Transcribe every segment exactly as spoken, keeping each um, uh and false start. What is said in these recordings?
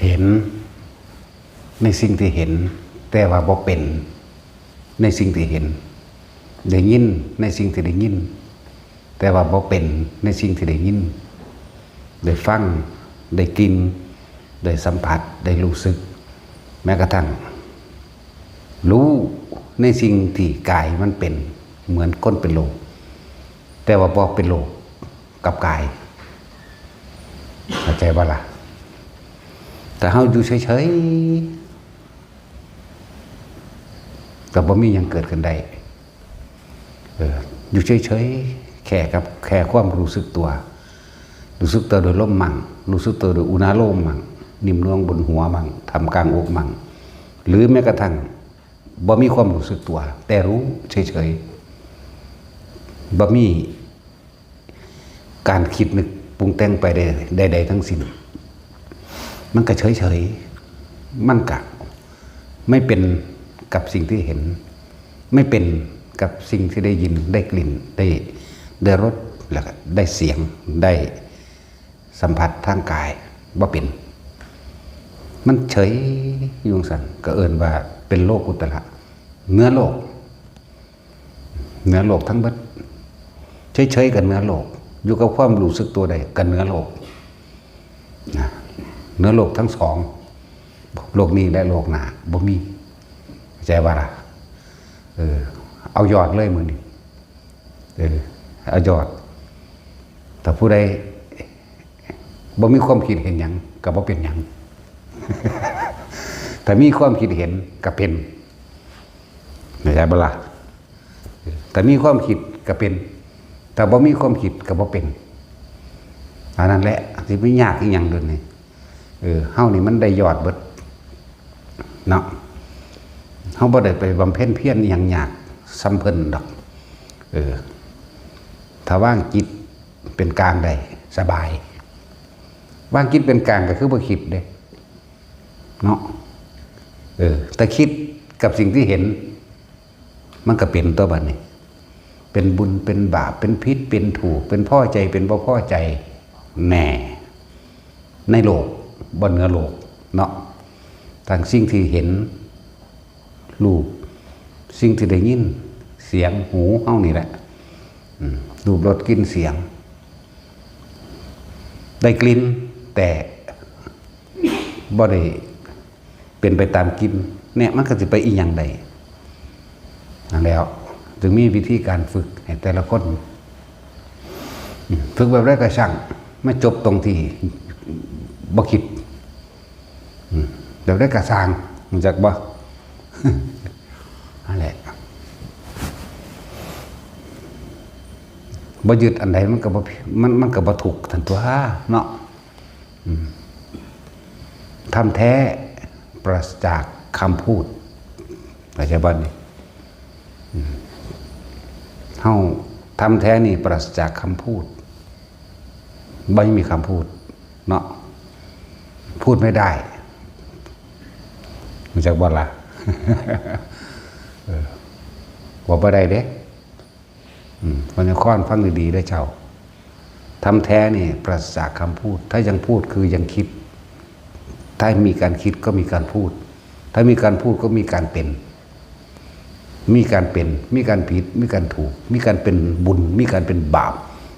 เห็นในสิ่งที่เห็น แต่ว่าบ่เป็นในสิ่งที่เห็น ได้ยินในสิ่งที่ได้ยิน แต่ว่าบ่เป็นในสิ่งที่ได้ยิน ได้ฟัง ได้กลิ่น ได้สัมผัส ได้รู้สึก แม้กระทั่ง รู้ในสิ่งที่กายมันเป็น เหมือนคนเป็นโรค แต่ว่าบ่เป็นโรคกับกาย เข้าใจบ่ล่ะ? แต่เฮาอยู่เฉยๆ ก็บ่มีหยังเกิดขึ้นได้ เออ อยู่เฉยๆ แค่กับ แค่ความรู้สึกตัว รู้สึกตัวโดยลมมั่ง รู้สึกตัวโดยอุณาโลมมั่ง นิ่มนวลบนหัวมั่ง ท่ามกลางอกมั่ง หรือแม้กระทั่งบ่มีความรู้สึกตัว แต่รู้เฉยๆ บ่มีการคิดนึกปรุงแต่งไปใดๆ ทั้งสิ้น มันก็เฉยๆ มันก็ไม่เป็นกับสิ่งที่เห็น ไม่เป็นกับสิ่งที่ได้ยิน ได้กลิ่น ได้ ได้รส แล้วก็ได้เสียง ได้สัมผัสทางกาย บ่เป็น มันเฉยอยู่จั่งซั้น ก็เอิ้นว่าเป็นโลกุตตระ เหนือโลก เหนือโลกทั้งเบิด เฉยๆ ก็เหนือโลก อยู่กับความรู้สึกตัวได้ก็เหนือโลก นะ เหนือโลกทั้งสอง โลกนี้และโลกหน้า บ่มี เข้าใจบ่ล่ะ? เออ เอายอดเลยมื้อนี้ เออ เอายอด ถ้าผู้ใดบ่มีความคิดเห็นหยัง ก็บ่เป็นหยัง ถ้ามีความคิดเห็นก็เป็น เข้าใจบ่ล่ะ? ถ้ามีความคิดก็เป็น ถ้าบ่มีความคิดก็บ่เป็น อันนั้นแหละ สิไปยากอีหยังเดี๋ยวนี้ เออ เฮานี่มันได้ยอดเบิด เนาะ เฮาบ่ได้ไปบำเพ็ญเพียรอิหยังยากส่ำเพิ่นดอก เออ ถ้าวางจิตเป็นกลางได้ สบาย วางจิตเป็นกลางก็คือบ่คิดเด้ เนาะ เออ แต่คิดกับสิ่งที่เห็น มันก็เป็นตัวบัดนี้ เป็นบุญ เป็นบาป เป็นผิด เป็นถูก เป็นพอใจ เป็นบ่พอใจ แน่ ในโลก บ่เหนือโลก เนาะ ทั้งสิ่งที่เห็น รูป สิ่งที่ได้ยิน เสียง หูเฮานี่แหละ อืม รูป รส กลิ่น เสียง ได้กลิ่น แต่บ่ได้เป็นไปตามกลิ่น เนี่ย มันก็สิไปอีหยังได้ นั่นแหล้ว จึงมีวิธีการฝึกให้แต่ละคน อืม ฝึกแบบใดก็ช่าง มาจบตรงที่บ่คิด อืม แบบใดก็ช่าง รู้จักบ่? นั่นแหละ บ่ยึดอันใดมันก็บ่ มัน มันก็บ่ทุกข์ซั่นตั่วเนาะ อืม ธรรมแท้ปราศจากคำพูด เข้าใจบ่นี่? อืม เฮา ธรรมแท้นี่ปราศจากคำพูด บ่มีคำพูดเนาะ พูดไม่ได้ รู้จักบ่ล่ะ? เออ บอกบ่ได้เด้ อืม พระนครฟังดีๆ เด้อเจ้า ธรรมแท้นี่ปราศจากคำพูด ถ้ายังพูดคือยังคิด ถ้ามีการคิดก็มีการพูด ถ้ามีการพูดก็มีการเป็น มีการเป็น มีการผิด มีการถูก มีการเป็นบุญ มีการเป็นบาป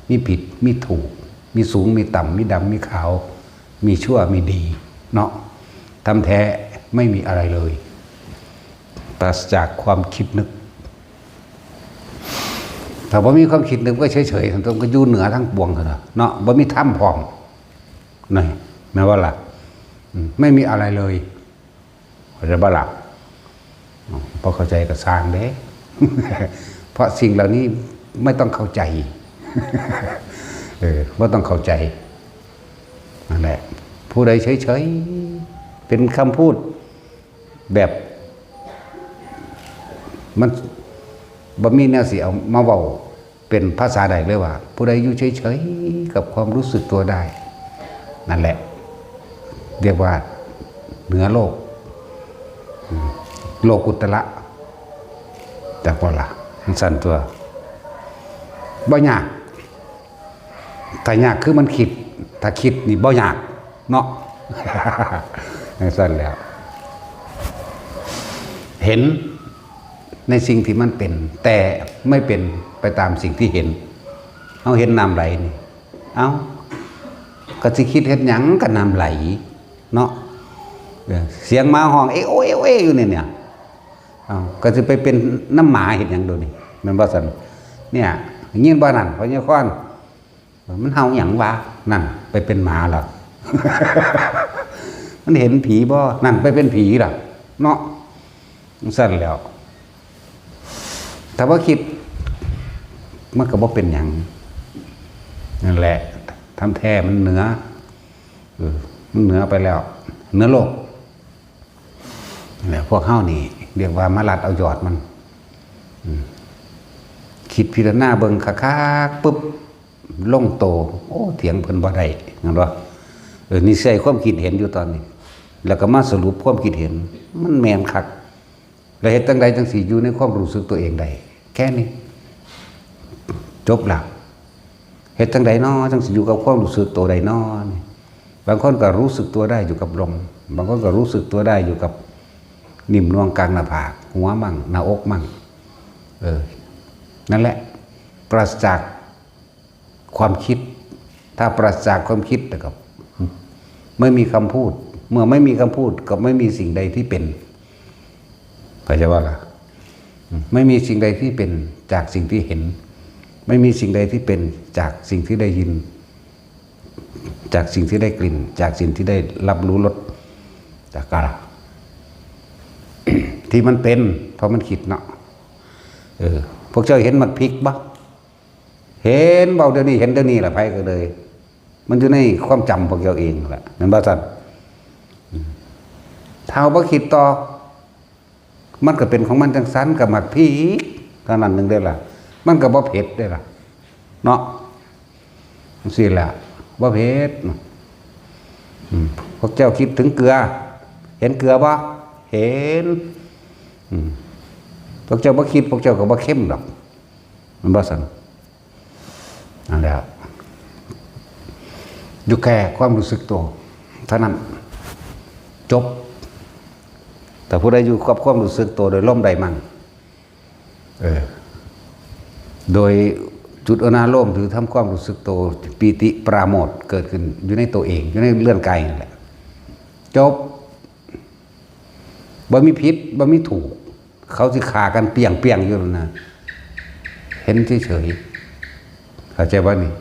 มีผิด มีถูก มีสูง มีต่ำ มีดำ มีขาว มีชั่ว มีดี เนาะ ธรรมแท้ไม่มีอะไรเลย ปราศจากความคิดนึก ถ้าบ่มีความคิดนึกก็เฉยๆ ซั่นตัว มันก็อยู่เหนือทั้งปวงซั่นน่ะเนาะ บ่มีธรรมพร้อม นี่ แม่นบ่ล่ะ? อืม ไม่มีอะไรเลย เข้าใจบ่ล่ะ? อืม บ่เข้าใจก็ซ่างเด้ เพราะสิ่งเหล่านี้ไม่ต้องเข้าใจ เออ บ่ต้องเข้าใจ นั่นแหละ ผู้ใดเฉยๆ เป็นคำพูดแบบ มันบ่มีแนวสิเอามาเว้าเป็นภาษาใดเลยว่า ผู้ใดอยู่เฉยๆ กับความรู้สึกตัวได้ นั่นแหละ เรียกว่าเหนือโลก อืม โลกุตตระ จักบ่ล่ะ มันซั่นตัว บ่ยาก ถ้ายากคือมันคิด ถ้าคิดนี่บ่ยากเนาะ จั่งซั่นแหล้ว เห็นในสิ่งที่มันเป็น แต่ไม่เป็นไปตามสิ่งที่เห็น เฮาเห็นน้ำไหลนี่ เอ้า ก็สิคิดเฮ็ดหยังกับน้ำไหลเนาะ เออ เสียงหมาฮ้องเอโอเอโอเออยู่นี่เนี่ย เอ้า ก็สิไปเป็นน้ำหมาเฮ็ดหยังโดนี่ แม่นบ่ซั่น เนี่ย ยินบ่นั่น พ่อใหญ่คอน มันเห่าหยังวะ นั่น ไปเป็นหมาล่ะ มันเห็นผีบ่ นั่น ไปเป็นผีล่ะ เนาะ จั่งซั่นแหล้ว ถ้าบ่คิด มันก็บ่เป็นหยัง นั่นแหละ ธรรมแท้มันเหนือ เออ มันเหนือไปแล้ว เหนือโลก นั่นแหละ พวกเฮานี่ เรียกว่ามาลัดเอายอดมัน อืม คิดพิจารณาเบิ่งคักๆ ปึ๊บ ลงโต โอ้ เถียงเพิ่นบ่ได้ แม่นบ่ เออ นี่ใช้ความคิดเห็นอยู่ตอนนี้ แล้วก็มาสรุปความคิดเห็น มันแม่นคัก แล้วเฮ็ดจั่งใดจั่งสิอยู่ในความรู้สึกตัวเองได้ แค่นี้ จบละ เฮ็ดจั่งใดน้อ จั่งสิอยู่กับความรู้สึกตัวได้น้อนี่ บางคนก็รู้สึกตัวได้อยู่กับลม บางคนก็รู้สึกตัวได้อยู่กับนิ่มนวลกลางหน้าผาก หัวมั่ง หน้าอกมั่ง เออ นั่นแหละ ปราศจากความคิด ถ้าปราศจากความคิดแล้วก็ไม่มีคำพูด เมื่อไม่มีคำพูดก็ไม่มีสิ่งใดที่เป็น เข้าใจว่าล่ะ ไม่มีสิ่งใดที่เป็นจากสิ่งที่เห็น ไม่มีสิ่งใดที่เป็นจากสิ่งที่ได้ยิน จากสิ่งที่ได้กลิ่น จากสิ่งที่ได้รับรู้รส จากอะไร ที่มันเป็น เพราะมันคิดเนาะ เออ พวกเจ้าเห็นหมากพริกบ่ เห็นเบาเดี๋ยวนี้ เห็นเดี๋ยวนี้แหละ ไผก็เลย มันอยู่ในความจำพวกเจ้าเองแหละ แม่นบ่ซั่น อืม ถ้าเฮาบ่คิดต่อ มันก็เป็นของมันจั่งซั่น กับหมากพริกเท่านั้นหนึ่งเด้อล่ะ มันก็บ่เผ็ดเด้อล่ะ เนาะ จั่งซี้แหละ บ่เผ็ด อืม พวกเจ้าคิดถึงเกลือ เห็นเกลือบ่ เห็น อืม พวกเจ้าบ่คิด พวกเจ้าก็บ่เค็มดอก แม่นบ่ซั่น นั่นแหละ อยู่แค่ความรู้สึกตัว เท่านั้น จบ แต่ผู้ใดอยู่กับความรู้สึกตัวโดยลมใดมั่ง เออ โดยจุดอนาโลม หรือทำความรู้สึกตัว ปีติปราโมทย์เกิดขึ้นอยู่ในตัวเอง อยู่ในเรือนกายนั่นแหละ จบ บ่มีผิด บ่มีถูก เขาสิฆ่ากันเปี้ยงๆอยู่นั่นนะ เห็นเฉยๆ เข้าใจบ่นี่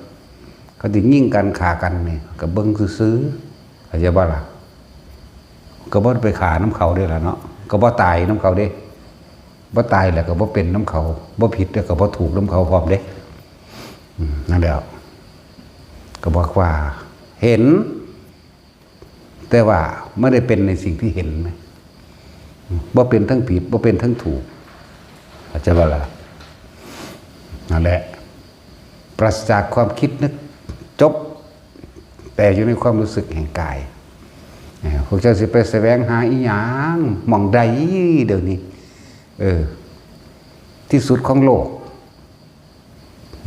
เขาสิยิงกันฆ่ากันนี่ ก็เบิ่งซื่อๆ เข้าใจบ่ล่ะ ก็บ่ไปฆ่านำเขาเด้ล่ะเนาะ ก็บ่ตายนำเขาเด้ บ่ตายแล้วก็บ่เป็นนำเขา บ่ผิดแล้วก็บ่ถูกนำเขาพร้อมเด้ อืม นั่นแหละ ก็บอกว่าเห็น แต่ว่าไม่ได้เป็นในสิ่งที่เห็นนะ บ่เป็นทั้งผิด บ่เป็นทั้งถูก เข้าใจบ่ล่ะ นั่นแหละ ปราศจากความคิดนึก จบ แต่อยู่ในความรู้สึกแห่งกาย เออ พวกเจ้าสิไปแสวงหาอีหยังหม่องใดเดี๋ยวนี้ เออ ที่สุดของโลก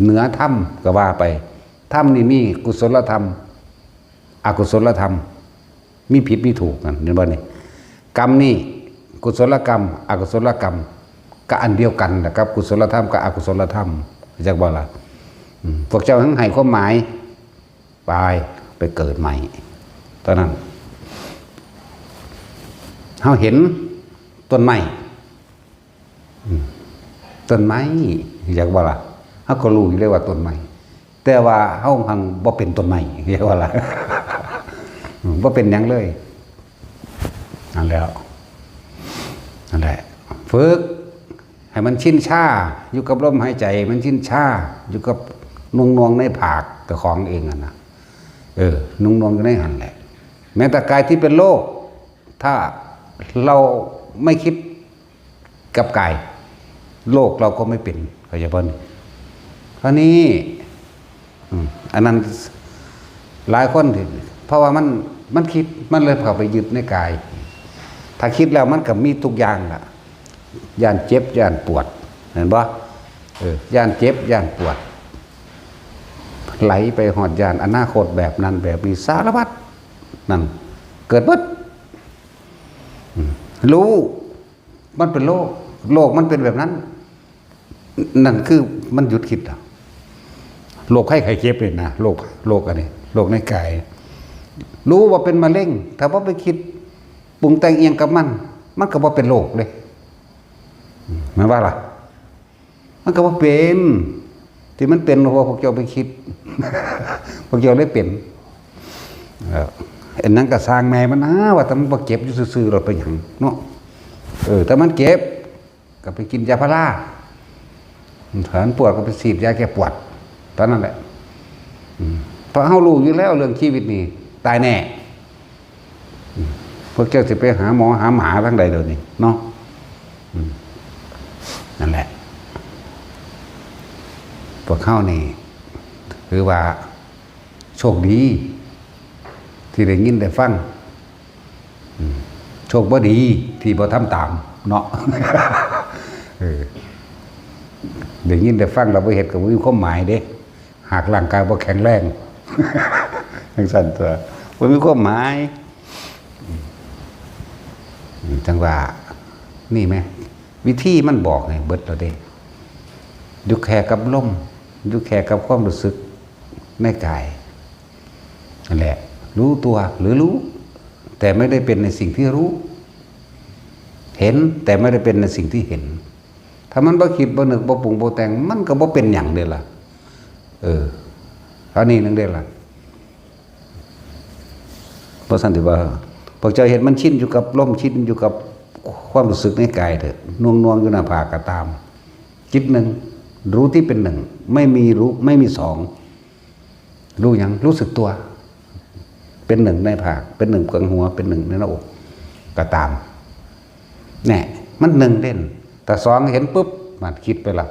เหนือธรรมก็ว่าไป ธรรมนี่มีกุศลธรรม อกุศลธรรม มีผิดมีถูกกัน เห็นบ่นี่ กรรมนี่ กุศลกรรม อกุศลกรรม ก็อันเดียวกันแหละครับ กุศลธรรมกับอกุศลธรรม จักบ่ล่ะ อืม พวกเจ้าทั้งให้ความหมาย ไป ไปเกิดใหม่ ตอนนั้น เฮาเห็นต้นไม้ อืม ต้นไม้ จักบ่ล่ะ เฮาก็รู้อยู่เลยว่าต้นไม้ แต่ว่าเฮาหังบ่เป็นต้นไม้ จักบ่ล่ะ อืม บ่เป็นหยังเลย นั่นแหล้ว นั่นแหละ ฝึก ให้มันชินชา อยู่กับลมหายใจ มันชินชา อยู่กับหน่วงๆในผากเจ้าของเองอะนะ เออ หน่วงๆอยู่ในหั้นแหละ แม้แต่กายที่เป็นโรค ถ้าเราไม่คิดกับกาย โรคเราก็ไม่เป็น เข้าใจบ่นี่ คราวนี้ อืม อันนั้น หลายคนที่ เพราะว่ามัน มันคิด มันเลยเข้าไปยึดในกาย ถ้าคิดแล้วมันก็มีทุกอย่างล่ะ ย่านเจ็บ ย่านปวด เห็นบ่ เออ ย่านเจ็บ ย่านปวด ไหลไปฮอดย่านอนาคตแบบนั้นแบบนี้ สารพัด นั่น เกิดเบิด อืม รู้ มันเป็นโลก โลกมันเป็นแบบนั้น นั่นคือมันหยุดคิดแล้ว โรคไข้ไข้เจ็บนี่นะ โรค โรคอันนี้ โรคในกาย รู้ว่าเป็นมะเร็ง ถ้าบ่ไปคิดปรุงแต่งอิหยังกับมัน มันก็บ่เป็นโรคเลย อืม แม่นบ่ล่ะ มันก็บ่เป็น ที่มันเป็นเพราะว่าพวกเจ้าไปคิด พวกเจ้าเลยเป็น เออ อันนั้นก็ซ่างแม่มันนะ ว่าแต่มันบ่เจ็บอยู่ซื่อๆ โลด เป็นหยังเนาะ เออ แต่มันเจ็บ ก็ไปกินยาพารา ถ้ามันปวดก็ไปฉีดยาแก้ปวด เท่านั้นแหละ อืม เพราะเฮารู้อยู่แล้วเรื่องชีวิตนี่ ตายแน่ อืม พวกเจ้าสิไปหาหมอหาหมาทางใดเดี๋ยวนี้เนาะ อืม นั่นแหละ พวกเฮานี่ ถือว่าโชคดี ที่ได้ยินได้ฟัง อืม โชคบ่ดีที่บ่ทำตามเนาะ เออ ได้ยินได้ฟังแล้วบ่เฮ็ดก็บ่มีความหมายเด้ หากร่างกายบ่แข็งแรง จั่งซั้นตั๊ว บ่มีความหมาย อืม จั่งว่า นี่แหม วิธีมันบอกให้เบิดแล้วเด้ อยู่แค่กับลม อยู่แค่กับความรู้สึกในกาย นั่นแหละ รู้ตัวหรือรู้ แต่ไม่ได้เป็นในสิ่งที่รู้ เห็นแต่ไม่ได้เป็นในสิ่งที่เห็น ถ้ามันบ่คิดบ่นึกบ่ปรุงบ่แต่ง มันก็บ่เป็นหยังเด้ล่ะ เออ เท่านี้นึงเด้ล่ะ เพราะฉะนั้นที่ว่า พวกเจ้าเห็นมันชินอยู่กับลม ชินอยู่กับความรู้สึกในกายเถอะ น่วงๆ อยู่หน้าผากก็ตาม จิตหนึ่ง รู้ที่เป็นหนึ่ง ไม่มีรู้ ไม่มีสอง รู้หยัง รู้สึกตัว เป็นหนึ่งในผาก เป็นหนึ่งกลางหัว เป็นหนึ่งในหน้าอก ก็ตาม แน่ มันหนึ่งเด่น แต่สองเห็นปุ๊บ มันคิดไปละ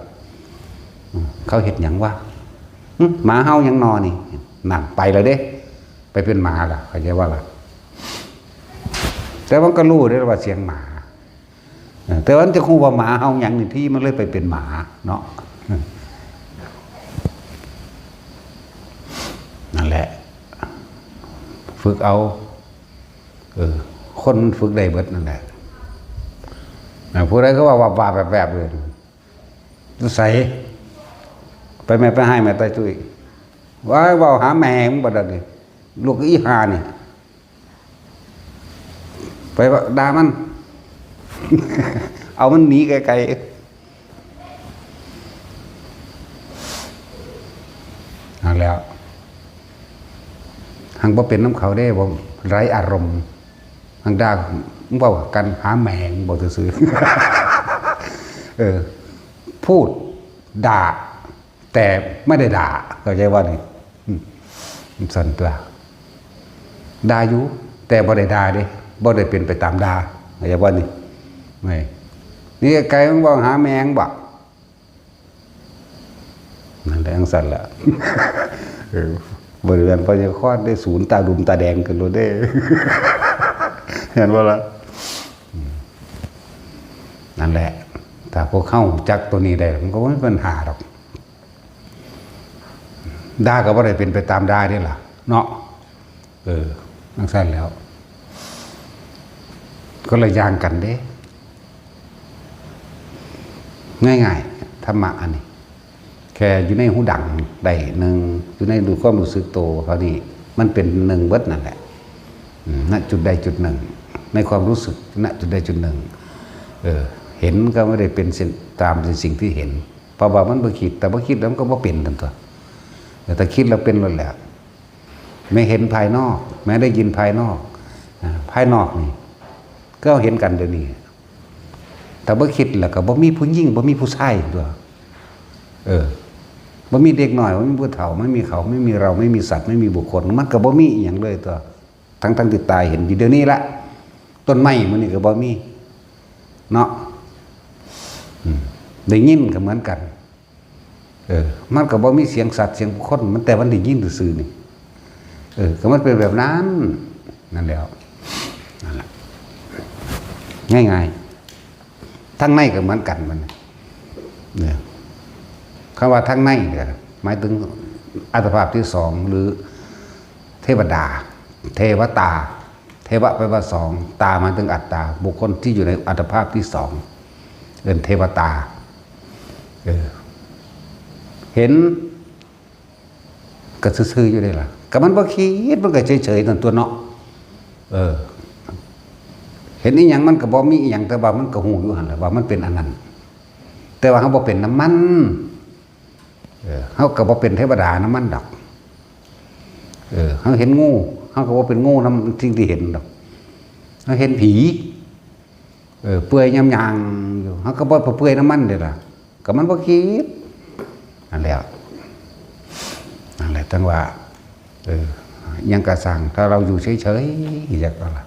อืม เขาเฮ็ดหยังวะ หึ หมาเฮาหยังนอนี่ นั่นไปแล้วเด้ ไปเป็นหมาละ เข้าใจว่าล่ะ แต่มันก็รู้ได้ว่าเสียงหมา เออ แต่ว่ามันจะฮู้ว่าหมาเฮาหยังนี่ ที่มันเลยไปเป็นหมาเนาะ นั่นแหละ ฝึกเอา เออ คนมันฝึกได้เบิดนั่นแหละ อ่า ผู้ใดก็ว่าว่าว่าแบบๆ เลย อยู่ไส ไปแม่ไปให้แม่ตายตุ้ย ว้าย เว้าหาแม่มึงบัดนี้ ลูกอีห่านี่ ไปด่ามัน เอามันหนีไกลๆ นั่นแหล้ว หังบ่เป็นนำเขาเด้ บ่ไร้อารมณ์ หังด่า เว้ากันหาแม่ง บ่ซื่อๆ เออ พูดด่า แต่ไม่ได้ด่า เข้าใจว่านี่ อืม ซั่นตั๊ว ด่าอยู่ แต่บ่ได้ด่าเด้ บ่ได้เป็นไปตามด่า เข้าใจว่านี่ นี่ นี่ไกลมันเว้าหาแม่งบ่ นั่นแหละ จั่งซั่นล่ะ เออ บริเวณพญาคอนได้ศูนย์ตาดุมตาแดงขึ้นโลดเด้ เห็นบ่ล่ะ อืม นั่นแหละ ถ้าพวกเฮาจักตัวนี้ได้ มันก็บ่มีปัญหาดอก ด่าก็บ่ได้เป็นไปตามด่าเด้ล่ะ เนาะ เออ จั่งซั่นแหล้ว คนละอย่างกันเด้ ง่ายๆ ธรรมะอันนี้ แค่อยู่ในหูดังได้หนึ่ง อยู่ในดูความรู้สึกโตเท่านี้ มันเป็นหนึ่งเบิดนั่นแหละ อืม ณ จุดใดจุดหนึ่ง ในความรู้สึก ณ จุดใดจุดหนึ่ง เออ เห็นก็ไม่ได้เป็นสิ่ง ตามในสิ่งที่เห็น เพราะว่ามันบ่คิด แต่บ่คิดแล้วมันก็บ่เป็นนั่นตั๊ว แต่ถ้าคิดแล้วเป็นหมดแหละ แม้เห็นภายนอก แม้ได้ยินภายนอก อ่า ภายนอกนี่ ก็เห็นกันเดี๋ยวนี้ ถ้าบ่คิดแล้วก็บ่มีผู้หญิง บ่มีผู้ชายตั๊ว เออ บ่มีเด็กน้อย บ่มีผู้เฒ่า ไม่มีเขา ไม่มีเรา ไม่มีสัตว์ ไม่มีบุคคล มันก็บ่มีอีหยังเลยตั๊ว ทั้งๆ ที่ตาเห็นอยู่เดี๋ยวนี้ละ ต้นไม้มื้อนี้ก็บ่มี เนาะ อืม ได้ยินก็เหมือนกัน เออ มันก็บ่มีเสียงสัตว์เสียงบุคคล มันแต่มันได้ยินซื่อๆ นี่ เออ ก็มันเป็นแบบนั้น นั่นแหละ นั่นแหละ ง่ายๆ ทางในก็เหมือนกันมัน เนี่ย คำว่าทางในเนี่ย หมายถึงอัตภาพที่สอง หรือเทวดา เทวตา เทวะแปลว่าสอง ตาหมายถึงอัตตา บุคคลที่อยู่ในอัตภาพที่สอง เอิ้นเทวตา เออ เห็น ก็ซื่อๆอยู่เด้ล่ะ ก็มันบ่คิด มันก็เฉยๆนั่นตัวเนาะ เออ เห็นอีหยังมันก็บ่มีอีหยัง แต่ว่ามันก็ฮู้อยู่หั่นแหละว่ามันเป็นอันนั้น แต่ว่าเฮาบ่เป็นนำมัน เออ เฮาก็บ่เป็นเทวดานำมันดอก เออ เฮาเห็นงู เฮาก็บ่เป็นงูนำสิ่งที่เห็นดอก เฮาเห็นผี เออ เปื่อยยำยางอยู่ เฮาก็บ่ไปเปื่อยนำมันเด้ล่ะ ก็มันบ่คิด นั่นแหละ นั่นแหละ จั่งว่า เออ หยังก็ซ่าง ถ้าเราอยู่เฉยๆ จักว่าล่ะ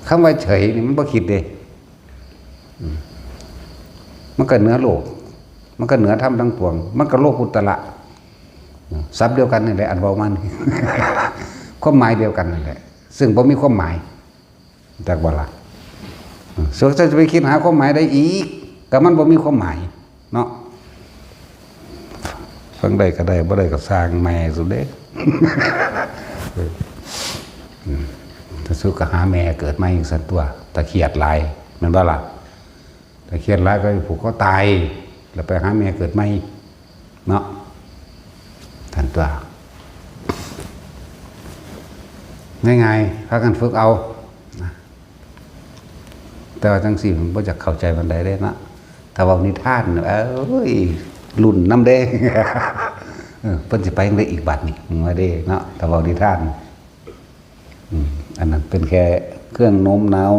คำว่าเฉยนี่มันบ่คิดเด้ อืม มันก็เหนือโลก มันก็เหนือธรรมทั้งปวง มันก็โลกุตตระ ศัพท์เดียวกันนี่แหละ อันเว้ามานี่ ความหมายเดียวกันนั่นแหละ ซึ่งบ่มีความหมาย จักบ่ล่ะ เออ ส่วนจะไปคิดหาความหมายได้อีก ก็มันบ่มีความหมายเนาะ ฟังได้ก็ได้ บ่ได้ก็ซ่างแม่สุดเด้ เออ อืม ถ้าสุดก็หาแม่เกิดใหม่จั่งซั้นตัว ถ้าเครียดหลาย แม่นบ่ล่ะ ถ้าเครียดหลายก็ผูกคอตาย แล้วไปหาแม่เกิดใหม่เนาะ ซั่นตัว ง่ายๆ พากันฝึกเอานะ แต่ว่าจั่งซี้มันบ่อยากเข้าใจปานใดเด้เนาะ ถ้าเว้านิทาน เอ้ย รุ่นนำเด้ เออ เพิ่นสิไปจั่งใดอีกบัดนี้ ว่าเด้เนาะ ถ้าเว้านิทาน อืม อันนั้นเป็นแค่เครื่องโน้มน้าว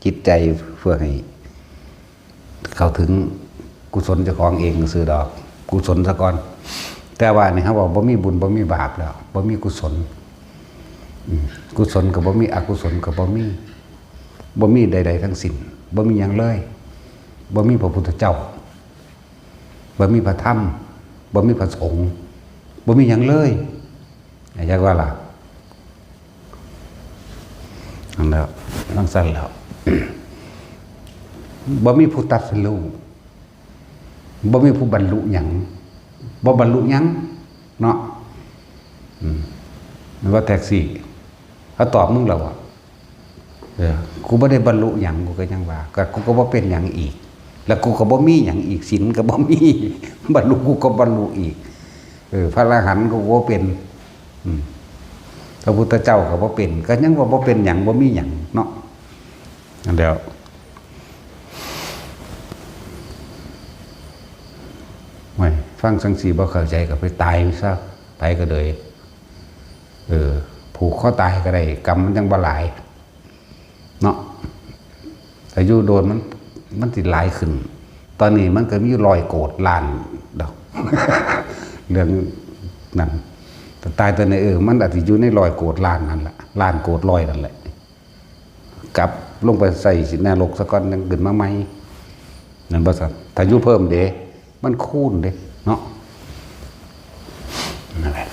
จิตใจเพื่อให้เข้าถึงกุศลเจ้าของเองซื่อดอก กุศลซะก่อน แต่ว่านี่เฮาว่าบ่มีบุญบ่มีบาปแล้ว บ่มีกุศล อืม กุศลก็บ่มี อกุศลก็บ่มี บ่มีใดๆทั้งสิ้น บ่มีหยังเลย บ่มีพระพุทธเจ้า บ่มีพระธรรม บ่มีพระสงฆ์ บ่มีหยังเลย จักว่าล่ะ นั่นแหละ จั่งซั้นแล้ว บ่มีผู้ตรัสรู้ บ่มีผู้บรรลุหยัง บ่บรรลุหยัง เนาะ อืม แม่นบ่แท็กซี่ เขาตอบมึงแล้วอะ เออ กูบ่ได้บรรลุหยัง กูก็ยังว่า ก็กูก็บ่เป็นหยังอีก แล้วกูก็บ่มีหยังอีก ศีลก็บ่มี บรรลุกูก็บรรลุอีก เออ พระอรหันต์ก็บ่เป็น อืม พระพุทธเจ้าก็บ่เป็น ก็ยังว่าบ่เป็นหยัง บ่มีหยังเนาะ นั่นแหล้ว โอ้ย ฟังจั่งซี้บ่เข้าใจก็ไปตายซะ ไปก็เลย เออ ผูกคอตายก็ได้ กรรมมันจั่งบ่หลาย เนาะ อายุโดนมัน มันสิหลายขึ้น ตอนนี้มันก็มีร้อยโกดล้านดอก เรื่องนั้น แต่ตายตอนนี้ เออ มันอาจสิอยู่ในร้อยโกดล้านนั่นแหละ ล้านโกดร้อยนั่นแหละ กลับลงไปใส่นรกซะก่อน จั่งขึ้นมาใหม่ นั่นบ่ซั่น ถ้าอยู่เพิ่มเด้ มันคูณเด้ เนาะ นั่นแหละ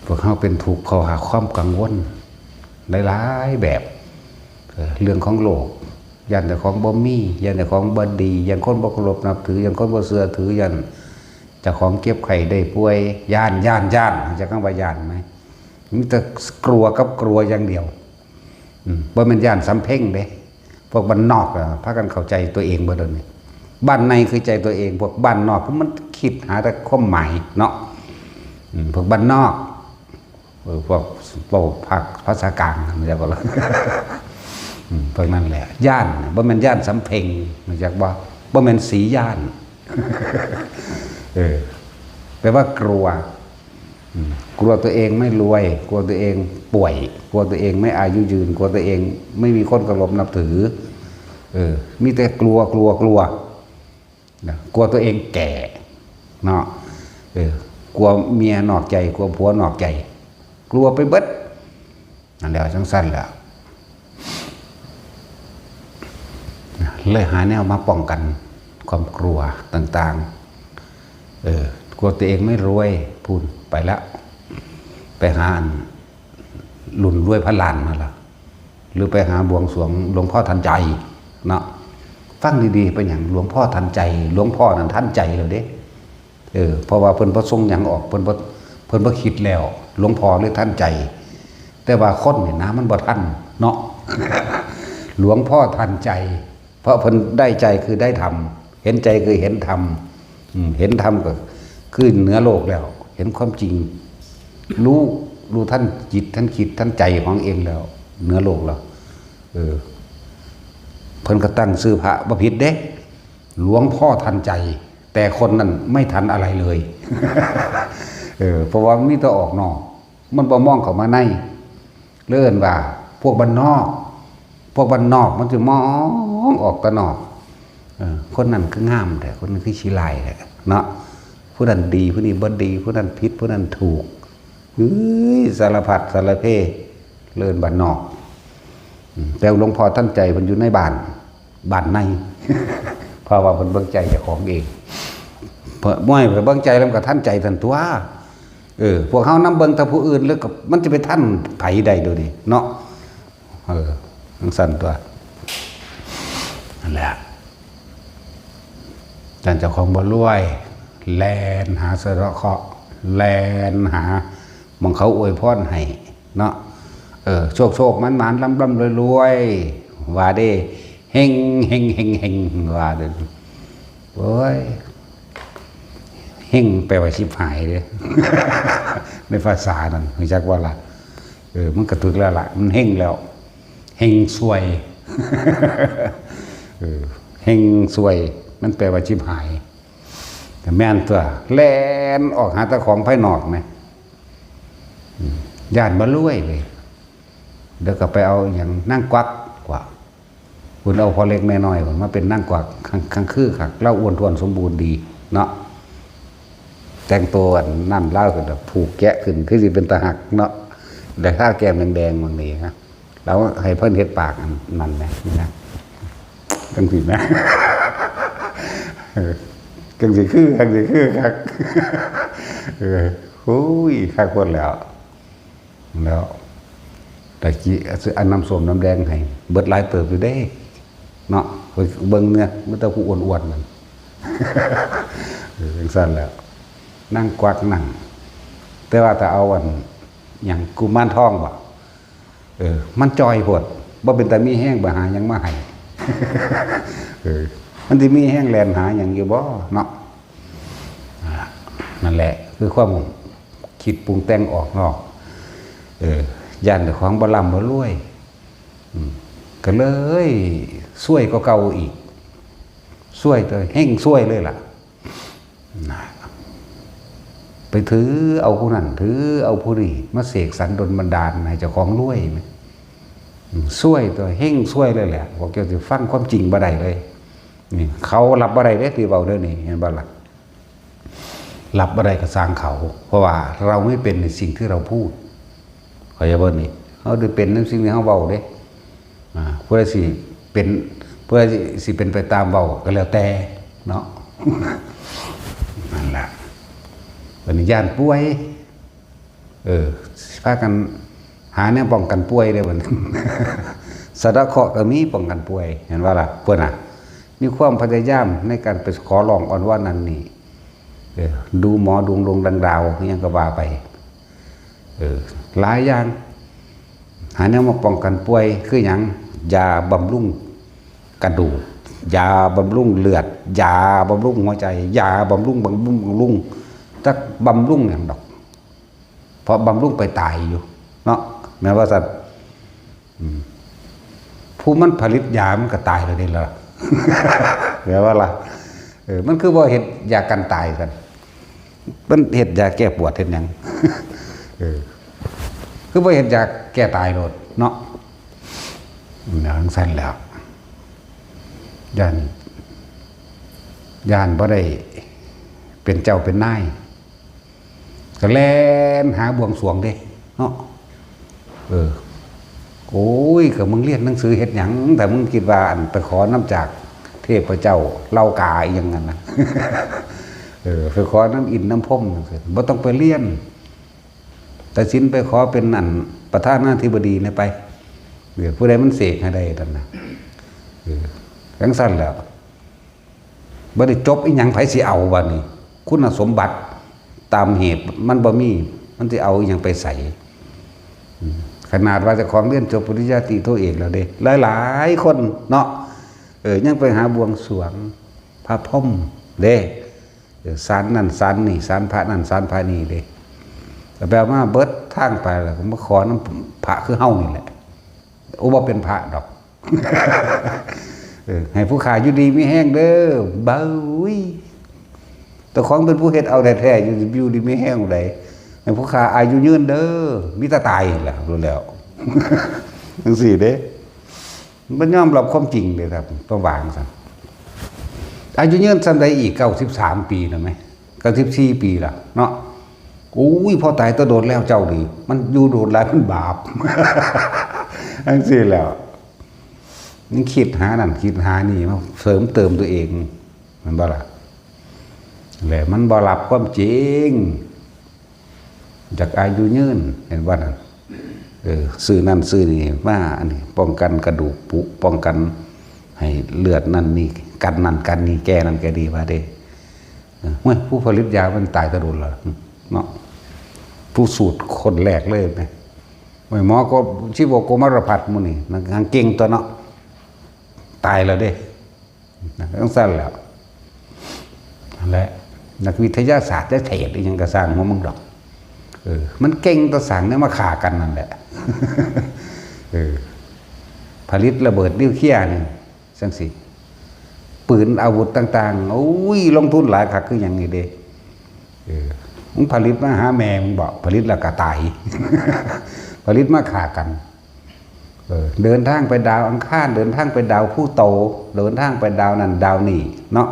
พวกเฮาเป็นทุกข์เพราะว่าความกังวลหลายๆแบบ เออ เรื่องของโลก ย้านเจ้าของบ่มี ย้านเจ้าของบ่ดี ย้านคนบ่เคารพนับถือ ย้านคนบ่เชื่อถือ ย้านเจ้าของเจ็บไข้ได้ป่วย ย้าน ย้าน ย้าน รู้จักคำว่าย้านไหม? มีแต่กลัวกับกลัวอย่างเดียว อืม บ่แม่นย้านสำเพ็งเด้ พวกบ้านนอกอะ พากันเข้าใจตัวเองเบิดเดี๋ยวนี้ บ้านในคือใจตัวเอง พวกบ้านนอกมันคิดหาแต่ความหมายเนาะ อืม พวกบ้านนอก เออ พวกเว้าภาคภาษากลาง มันจะบอก อืม พวกนั้นแหละ ย้าน บ่แม่นย้านสำเพ็ง รู้จักบ่? บ่แม่นสีย้าน เออ แปลว่ากลัว อืม กลัวตัวเองไม่รวย กลัวตัวเองป่วย กลัวตัวเองไม่อายุยืน กลัวตัวเองไม่มีคนเคารพนับถือ เออ มีแต่กลัว กลัว กลัว นะ กลัวตัวเองแก่ เนาะ เออ กลัวเมียนอกใจ กลัวผัวนอกใจ กลัวไปเบิด นั่นแหละ จั่งซั้นแหละ เลยหาแนวมาป้องกันความกลัวต่างๆ เออ กลัวตัวเองไม่รวย พู้นไปแล้ว ไปหาอันรุ่นรวยพันล้านมาละ หรือไปหาบวงสรวงหลวงพ่อทันใจ เนาะ ฟังดีๆ เป็นหยังหลวงพ่อทันใจ หลวงพ่อนั่นทันใจแล้วเด้ เออ เพราะว่าเพิ่นบ่ส่งหยังออก เพิ่นบ่ เพิ่นบ่คิดแล้ว หลวงพ่อเลยทันใจ แต่ว่าคนนี่นะมันบ่ทันเนาะ หลวงพ่อทันใจ เพราะเพิ่นได้ใจคือได้ธรรม เห็นใจคือเห็นธรรม อืม เห็นธรรมก็คือเหนือโลกแล้ว เห็นความจริง รู้ รู้ทันจิตทันคิดทันใจของเองแล้ว เหนือโลกแล้ว เออ เพิ่นก็ตั้งชื่อพระบ่ผิดเด้ หลวงพ่อทันใจ แต่คนนั้นไม่ทันอะไรเลย เออ เพราะว่ามันมีแต่ออกนอก มันบ่มองเข้ามาใน เลยเอิ้นว่าพวกบ้านนอก พวกบ้านนอกมันสิมองออกแต่นอก เออ คนนั้นคืองามแท้ คนนั้นคือขี้ร้ายแท้เนาะ ผู้นั้นดี ผู้นี้บ่ดี ผู้นั้นผิด ผู้นั้นถูก เอ้ย สารพัดสารเพ เลยเอิ้นบ้านนอก อืม แต่หลวงพ่อทันใจเพิ่นอยู่ในบ้าน บ้านใน เพราะว่าเพิ่นเบิ่งใจเจ้าของเอง เพิ่น บ่ให้เพิ่นเบิ่งใจแล้วมันก็ทันใจทันตัว เออ พวกเฮานำเบิ่งแต่ผู้อื่นแล้วก็มันจะไปทันไผได้เดี๋ยวนี้เนาะ เออ จั่งซั้นตัว นั่นแหละ จั่งเจ้าของบ่รวย แล่นหาสะเดาะเคราะห์ แล่นหาหม่องเขาอวยพรให้เนาะ เออ โชคๆ หมานๆ ร่ำๆ รวยๆ ว่าเด้ เฮงเฮงเฮงเฮง ว่าเด้อ โอ้ย เฮงแปลว่าชิบหายเด้ ในภาษานั้น รู้จักบ่ล่ะ เออ มันก็ถูกแล้วล่ะ มันเฮงแล้ว เฮงซวย เออ เฮงซวย มันแปลว่าชิบหาย ก็แม่นตัว แล่นออกหาแต่ของภายนอกนะ อืม ย้านบ่รวยเลย เดี๋ยวก็ไปเอาอิหยังนางกวักกว่า เพิ่นเอาพ่อเล็กแม่น้อยเพิ่นมาเป็นนางกวัก คัง คังคือคัก ลาวอ้วนท้วนสมบูรณ์ดีเนาะ แต่งตัวอันนั้นลาวก็ผูกแกะขึ้น คือสิเป็นตาฮักเนาะ แล้วทาแก้มแดงๆ บางทีนะ แล้วให้เพิ่นเฮ็ดปากอันนั้นนะ นี่นะ จั่งซี้นะ เออ จั่งซี้คือ จั่งซี้คือคัก เออ โอ้ย คักโพดแล้ว แล้ว แต่กี้อันน้ำส้มน้ำแดงให้ เบิดหลายเติบอยู่เด้ เนาะ ไปเบิ่งเนี่ย มีแต่ผู้อ้วนๆ นั่น เออ จั่งซั้นแหล้ว นางกวักนั่ง แต่ว่าถ้าเอาอัน หยังกุมารทองบ่ เออ มันจ่อยโพด บ่เป็นตามีแฮงไปหาหยังมาให้ เออ มันสิมีแฮงแล่นหาหยังอยู่บ่เนาะ อ่า นั่นแหละ คือความคิดปรุงแต่งออกนอก เออ ย้านเจ้าของบ่ร่ำบ่รวย อืม ก็เลยซวยกว่าเก่าอีก ซวยตัว เฮงซวยเลยล่ะ นะ ไปถือเอาผู้นั้น ถือเอาผู้นี้ มาเสกสรรดลบันดาลให้เจ้าของรวยไหม อืม ซวยตัว เฮงซวยเลยแหละ พวกเจ้าสิฟังความจริงบ่ได้เลย นี่ เขารับบ่ได้เด้ ที่เว้าเด้อนี่ เห็นบ่ล่ะ รับบ่ได้ก็ซ่างเขา เพราะว่าเราไม่เป็นในสิ่งที่เราพูด เข้าใจบ่นี่ เฮาได้เป็นในสิ่งที่เฮาเว้าเด้ อ่า ผู้ใดสิเป็น ผู้ใดสิ สิเป็นไปตามเว้าก็แล้วแต่เนาะ นั่นล่ะ บัดนี้ย้านป่วย เออ พากันหาแนวป้องกันป่วยเด้บัดนี้ สะเดาะเคราะห์ก็มีป้องกันป่วย เห็นบ่ล่ะ เพิ่นน่ะ มีความพยายามในการไปขอร้องอ้อนวอนนั่นนี่ เออ ดูหมอดวงดวงดาวดาว อิหยังก็ว่าไป เออ หลายอย่าง หาแนวมาป้องกันป่วย คือหยัง ยาบำรุงกระดูก ยาบำรุงเลือด ยาบำรุงหัวใจ ยาบำรุง บำรุง บำรุง จักบำรุงหยังดอก เพราะบำรุงไปตายอยู่ เนาะ แม่นว่าซั่น อืม ผู้มันผลิตยามันก็ตายแล้วเด้ล่ะ แม่นว่าล่ะ เออ มันคือบ่เฮ็ดยากันตายซั่น มันเฮ็ดยาแก้ปวดเฮ็ดหยัง เออ คือบ่เฮ็ดยาแก้ตายโลดเนาะ จั่งซั้นแหล้ว ย้าน ย้านบ่ได้เป็นเจ้าเป็นนาย ก็แล่นหาบวงสรวงเด้ เนาะ เออ โอ้ย ก็มึงเรียนหนังสือเฮ็ดหยัง แต่มึงคิดว่าอันไปขอนำจากเทพเจ้าเหล่ากาอิหยังนั่นนะ เออ ไปขอนำอินทร์นำพรหมจั่งซี้ บ่ต้องไปเรียน ตัดสินไปขอเป็นอันประธานาธิบดีแหน่ไป เออ ผู้ใดมันเสกให้ได้นั่นนะ เออ จั่งซั้นแหล้ว บ่ได้จบอิหยัง ไผสิเอาบัดนี้ คุณสมบัติตามเหตุมันบ่มี มันสิเอาอิหยังไปใส อืม ขนาดว่าเจ้าของเรียนจบปริญญาตรีโทเอกแล้วเด้ หลายๆคนเนาะ เออ ยังไปหาบวงสรวงพระพรหมเด้ เออ ศาลนั่นศาลนี่ ศาลพระนั่นศาลพระนี่เด้ แต่แปลว่าเบิดทางไปแล้วก็มาขอนำพระคือเฮานี่แหละ โอ้ บ่เป็นพระดอก เออ ให้ผู้ข้าอยู่ดีมีแฮงเด้อ เบ้ย เจ้าของเป็นผู้เฮ็ดเอาแท้ๆ อยู่ อยู่ดีมีแฮงใด ให้ผู้ข้าอายุยืนเด้อ มีแต่ตายนั่นแหละรู้แล้ว จังซี้เด้ มันยอมรับความจริงเลยครับ ต้องวางซะ อายุยืนส่ำใดอีก เก้าสิบสามปีแล้วไหม เก้าสิบสี่ปีละเนาะ อุ้ย พอตายแตะโดนแล้วเจ้านี่ มันอยู่โดนหลายมันบาป จังซี้แล้ว นี่คิดหานั่นคิดหานี่มาเสริมเติมตัวเอง แม่นบ่ล่ะ และมันบ่รับความจริง จากอายุยืน เห็นบ่นั่น เออ ซื้อนั่นซื้อนี่มา อันนี้ ป้องกันกระดูกผุ ป้องกันให้เลือดนั่นนี่ กันนั่นกันนี่ แก้นั่นแก้นี่ว่าเด้ เออ เฮ้ย ผู้ผลิตยามันตายแตะโดนแล้วเนาะ ผู้สูตรคนแรกเลยนะ เฮ้ย หมอก็ ชีวโกมารพัฒน์หมู่นี่ นางเก่งตัวเนาะ ตายแล้วเด้ นะ จังซั่นแหละ นั่นแหละ นักวิทยาศาสตร์จะเทศน์อิหยังก็ซ่างหัวมึงดอก เออ มันเก่งต่อสร้างแนวมาฆ่ากันนั่นแหละ เออ ผลิตระเบิดนิวเคลียร์นี่ จังซี้ ปืนอาวุธต่างๆ โอ้ย ลงทุนหลายคักคือหยังนี่เด้ เออ มึงผลิตมาหาแม่มึงบ่ ผลิตแล้วก็ตาย ผลิตมาฆ่ากัน เออ เดินทางไปดาวอังคาร เดินทางไปดาวพลูโต เดินทางไปดาวนั่นดาวนี่เนาะ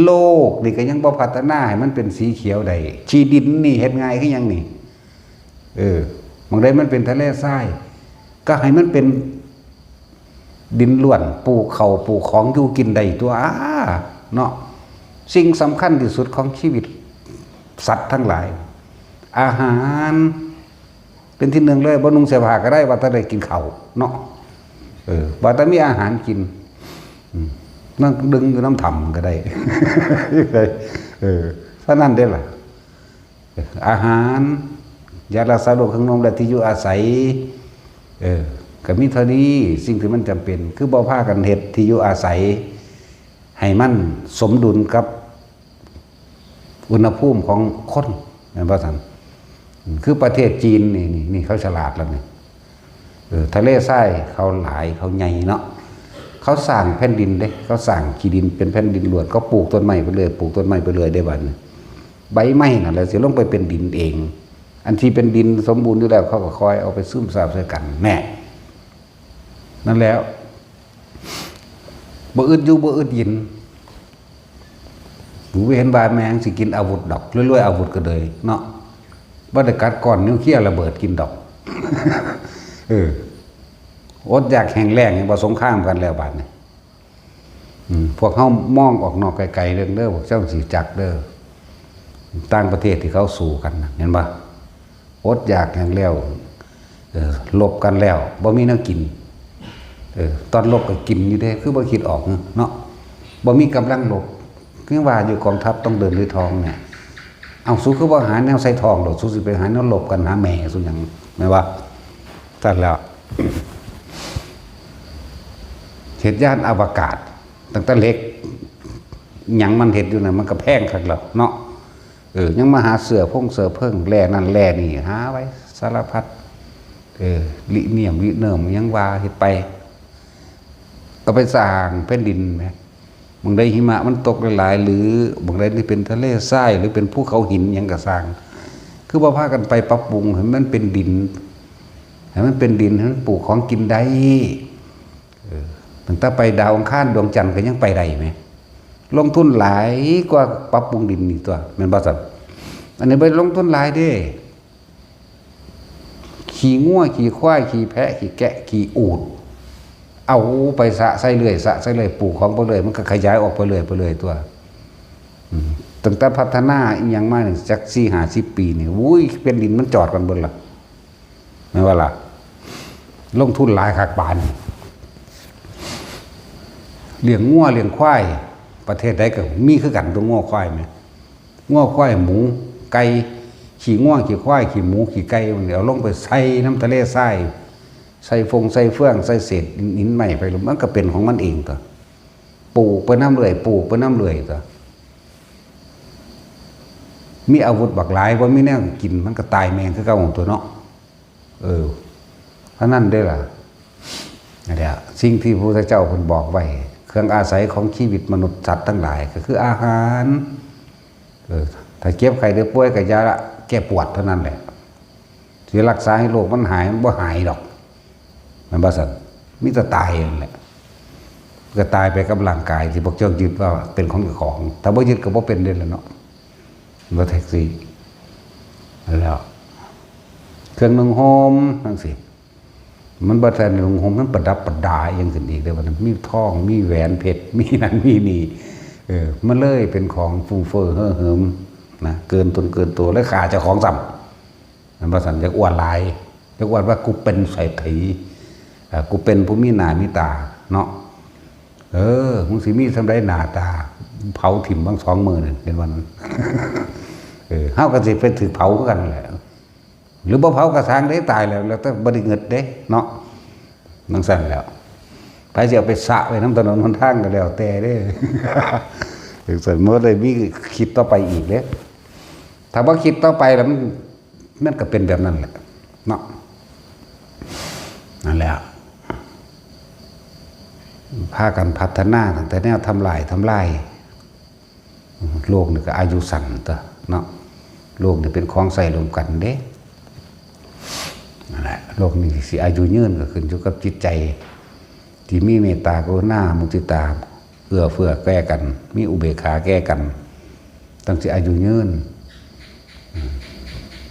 โลกนี่ก็ยังบ่พัฒนาให้มันเป็นสีเขียวได้ ขี้ดินนี่เฮ็ดง่ายคือหยังนี่ เออ หม่องใดมันเป็นทะเลทราย ก็ให้มันเป็นดินล้วน ปลูกข้าวปลูกของอยู่กินได้ตั๊ว เนาะ สิ่งสำคัญที่สุดของชีวิตสัตว์ทั้งหลาย อาหาร เป็นที่หนึ่งเลย บ่นุ่งเสื้อผ้าก็ได้ ว่าแต่ได้กินข้าวเนาะ เออ ว่าแต่มีอาหารกิน อืม นั่งดึงอยู่นำถ้ำก็ได้ เออ เท่านั้นเด้ล่ะ อาหาร ยารักษาโรค เครื่องนุ่ง และที่อยู่อาศัย เออ ก็มีเท่านี้ สิ่งที่มันจำเป็น คือบ่พากันเฮ็ดที่อยู่อาศัย ให้มันสมดุลกับอุณหภูมิของคน แม่นบ่ซั่น คือประเทศจีนนี่ นี่ นี่เขาฉลาดแล้วนี่ เออ ทะเลทรายเขาหลาย เขาใหญ่เนาะ เขาสร้างแผ่นดินเด้ เขาสร้างขี้ดินเป็นแผ่นดินล้วน เขาปลูกต้นไม้ไปเรื่อย ปลูกต้นไม้ไปเรื่อยเด้บัดนี้ ใบไม้นั่นแหละสิลงไปเป็นดินเอง อันที่เป็นดินสมบูรณ์อยู่แล้ว เขาก็คอยเอาไปซึมซาบใส่กัน แน่ นั่นแล้ว บ่อึดอยู่บ่อึดกิน กูบ่เห็นว่าแม่งสิกินอาวุธดอก รวยๆ อาวุธก็เลยเนาะ บ่ได้กัดก้อนนิวเคลียร์ระเบิดกินดอก เออ อดอยากแห้งแล้ง ยังบ่สงครามกันแล้วบัดนี้ อืม พวกเฮามองออกนอกไกลๆ เรื่องเด้อ พวกเจ้าสิจักเด้อ ต่างประเทศที่เขาสู้กันน่ะ เห็นบ่ อดอยากแห้งแล้ว เออ รบกันแล้ว บ่มีแนวกิน เออ ตอนรบก็กินอยู่เด้ คือบ่คิดออกเนาะ บ่มีกำลังรบ คือว่าอยู่กองทัพต้องเดินด้วยท้องเนี่ย เอา สูคือบ่หาแนวใส่ท้องโลด สูสิไปหาแนวรบกัน หาแม่สูหยัง แม่นบ่ ซั่นแล้ว เฮ็ดยานอวกาศ ตั้งแต่เหล็ก หยังมันเฮ็ดอยู่นั่น มันก็แพงคักแล้วเนาะ เออ ยังมาหาเสื้อพงเสื้อเพิ่ง แร่นั่นแร่นี่ หาไว้สารพัด เออ ลิเนียม ลิเนิม หยังว่าเฮ็ดไป ก็ไปสร้างแผ่นดินแหม บางใดหิมะมันตกหลายๆ หรือบางใดนี่เป็นทะเลทราย หรือเป็นภูเขาหินหยังก็ซ่าง คือบ่พากันไปปรับปรุงให้มันเป็นดิน ให้มันเป็นดิน ให้มันปลูกของกินได้ เออ ตั้งแต่ไปดาวอังคารดวงจันทร์ก็ยังไปได้แหม ลงทุนหลายกว่าปรับปรุงดินนี่ตั๊ว แม่นบ่ซั่น อันนี้บ่ได้ลงทุนหลายเด้ ขี้งัว ขี้ควาย ขี้แพะ ขี้แกะ ขี้อูฐ เอาไปสะใส่เรื่อย สะใส่เรื่อย ปลูกของไปเรื่อย มันก็ขยายออกไปเรื่อย ไปเรื่อยตั๊ว อืม ตั้งแต่พัฒนาอิหยังมานี่ จักสี่ห้าสิบปีนี่ อุ้ย แผ่นดินมันจอดกันเบิดละ แม่นบ่ล่ะ ลงทุนหลายคักปานนี่ เลี้ยงงัวเลี้ยงควาย ประเทศใดก็มีคือกันตั๊ว งัวควายแหม งัวควาย หมู ไก่ ขี้งัวขี้ควายขี้หมูขี้ไก่มันเอาลงไปใส่น้ำทะเลทราย ใส่ฟงใส่เฟืองใส่เศษหินไม้ไป มันก็เป็นของมันเองตัว ปลูกไปน้ำเรื่อย ปลูกไปน้ำเรื่อยตัว มีอาวุธบักหลาย บ่มีแนวกิน มันก็ตายแม่งคือเก่าตัวเนาะ เออ เท่านั้นเด้อล่ะ นั่นแหละ สิ่งที่พระพุทธเจ้าเพิ่นบอกไว้ เครื่องอาศัยของชีวิตมนุษย์สัตว์ทั้งหลาย ก็คืออาหาร เออ ถ้าเจ็บไข้ได้ป่วยก็ยาละแก้ปวดเท่านั้นแหละ สิรักษาให้โรคมันหาย มันบ่หายดอก แม่นบ่ซั่น มีแต่ตายนั่นแหละ ก็ตายไปกับร่างกายที่พวกเจ้ายึดว่าเป็นของเจ้าของ ถ้าบ่ยึดก็บ่เป็นเด้ล่ะเนาะ บ่แท็กซี่ แล้ว เครื่องนุ่งห่มจั่งซี้ มันบ่ทันนุ่งห่ม มันประดับประดาอิหยังขึ้นอีกเด้ บัดนี้มีทอง มีแหวนเพชร มีนั่นมีนี่ เออ มันเลยเป็นของฟุ่มเฟือยเฮ่อเหิมนะ เกินตนเกินตัว และฆ่าเจ้าของซ้ำ แม่นบ่ซั่น อยากอวดหลาย อยากอวดว่ากูเป็นเศรษฐี อ่า กูเป็นผู้มีหน้ามีตาเนาะ เออ มึงสิมีส่ำใดหน้าตา เผาถิ่มบางสองมื้อนั่น เป็นวันนั้น เออ เฮาก็สิไปถืกเผาคือกันแหละ หรือบ่เผาก็ซ่างเด้ ตายแล้ว แล้วแต่บ่ได้เงินเด้เนาะ จั่งซั่นแหล้ว ไผสิเอาไปสะไว้นำถนนหนทางก็แล้วแต่เด้ จั่งซั่น บ่ได้มีคิดต่อไปอีกเด้ ถ้าบ่คิดต่อไปแล้วมัน มันก็เป็นแบบนั้นแหละเนาะ นั่นแหละ พากันพัฒนาตั้งแต่แนวทำลายทำลาย โลกนี่ก็อายุสั้นตัวเนาะ โลกนี่เป็นของใช้ร่วมกันเด้ นั่นแหละ โลกนี่สิอายุยืนก็ขึ้นอยู่กับจิตใจ ที่มีเมตตากรุณามุทิตา เอื้อเฟื้อแก่กัน มีอุเบกขาแก่กัน จั่งสิอายุยืน อืม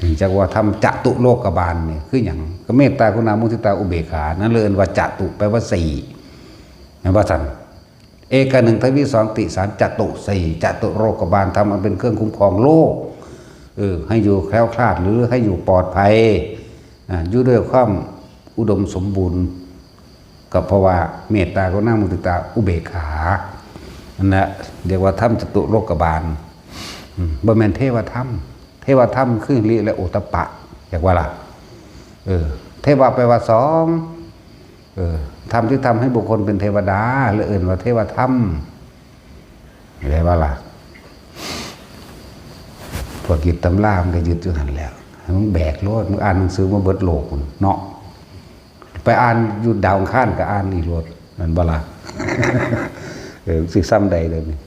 ถึงจักว่าทำจตุโลกบาลนี่คือหยัง ก็เมตตากรุณามุทิตาอุเบกขา นั่นเลยเอิ้นว่าจตุ แปลว่าสี่ แม่นบ่ซั่น เอกาหนึ่ง ทวีสอง ติสาม จตุสี่ จตุโลกบาล ธรรมอันเป็นเครื่องคุ้มครองโลก เออ ให้อยู่แคล้วคลาด หรือให้อยู่ปลอดภัย อ่า อยู่ด้วยความอุดมสมบูรณ์ ก็เพราะว่าเมตตากรุณามุทิตาอุเบกขา นั่นแหละ เรียกว่าธรรมจตุโลกบาล อืม บ่แม่นเทวธรรม เทวธรรมคือหิริและโอตตัปปะ เรียกว่าล่ะ เออ เทวะแปลว่าสอง เออ ธรรมที่ทำให้บุคคลเป็นเทวดา และเอิ้นว่าเทวธรรม เห็นบ่ล่ะ พวกยึดตำรามันก็ยึดอยู่หั่นแหละ ให้มึงแบกโลด มึงอ่านหนังสือมาเบิดโลกพุ้นเนาะ ไปอ่านอยู่ดาวอังคารก็อ่านอีกโลด แม่นบ่ล่ะ เออ สิส่ำใดเดี๋ยวนี้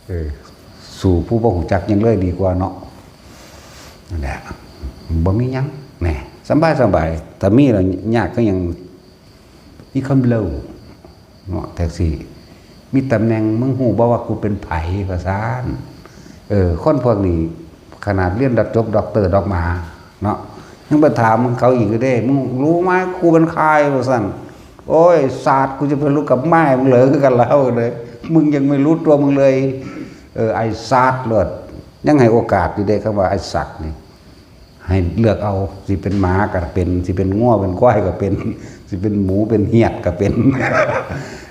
เออ สู้ผู้บ่ฮู้จักหยังเลยดีกว่าเนาะ นั่นแหละ บ่มีหยัง แหม สำบายสำบาย ถ้ามีแล้วยากคือหยัง มีความโลภเนาะ แท็กซี่ มีตำแหน่ง มึงฮู้บ่ว่ากูเป็นไผ ว่าซั่น เออ คนพวกนี้ ขนาดเรียนจบด็อกเตอร์ด็อกหมาเนาะ ยังไปถามเขาอีกอยู่เด้ มึงรู้ไหมกูเป็นใคร ว่าซั่น โอ้ย สัตว์ กูจะไปรู้กับแม่มึงเหรอ คือกันแล้วเลย มึงยังไม่รู้ตัวมึงเลย เออ ไอ้สัตว์ โลด ยังให้โอกาสอยู่เด้ คำว่าไอ้สัตว์นี่ ให้เลือกเอา สิเป็นหมาก็เป็น สิเป็นงัวเป็นควายก็เป็น สิเป็นหมูเป็นเหียดก็เป็น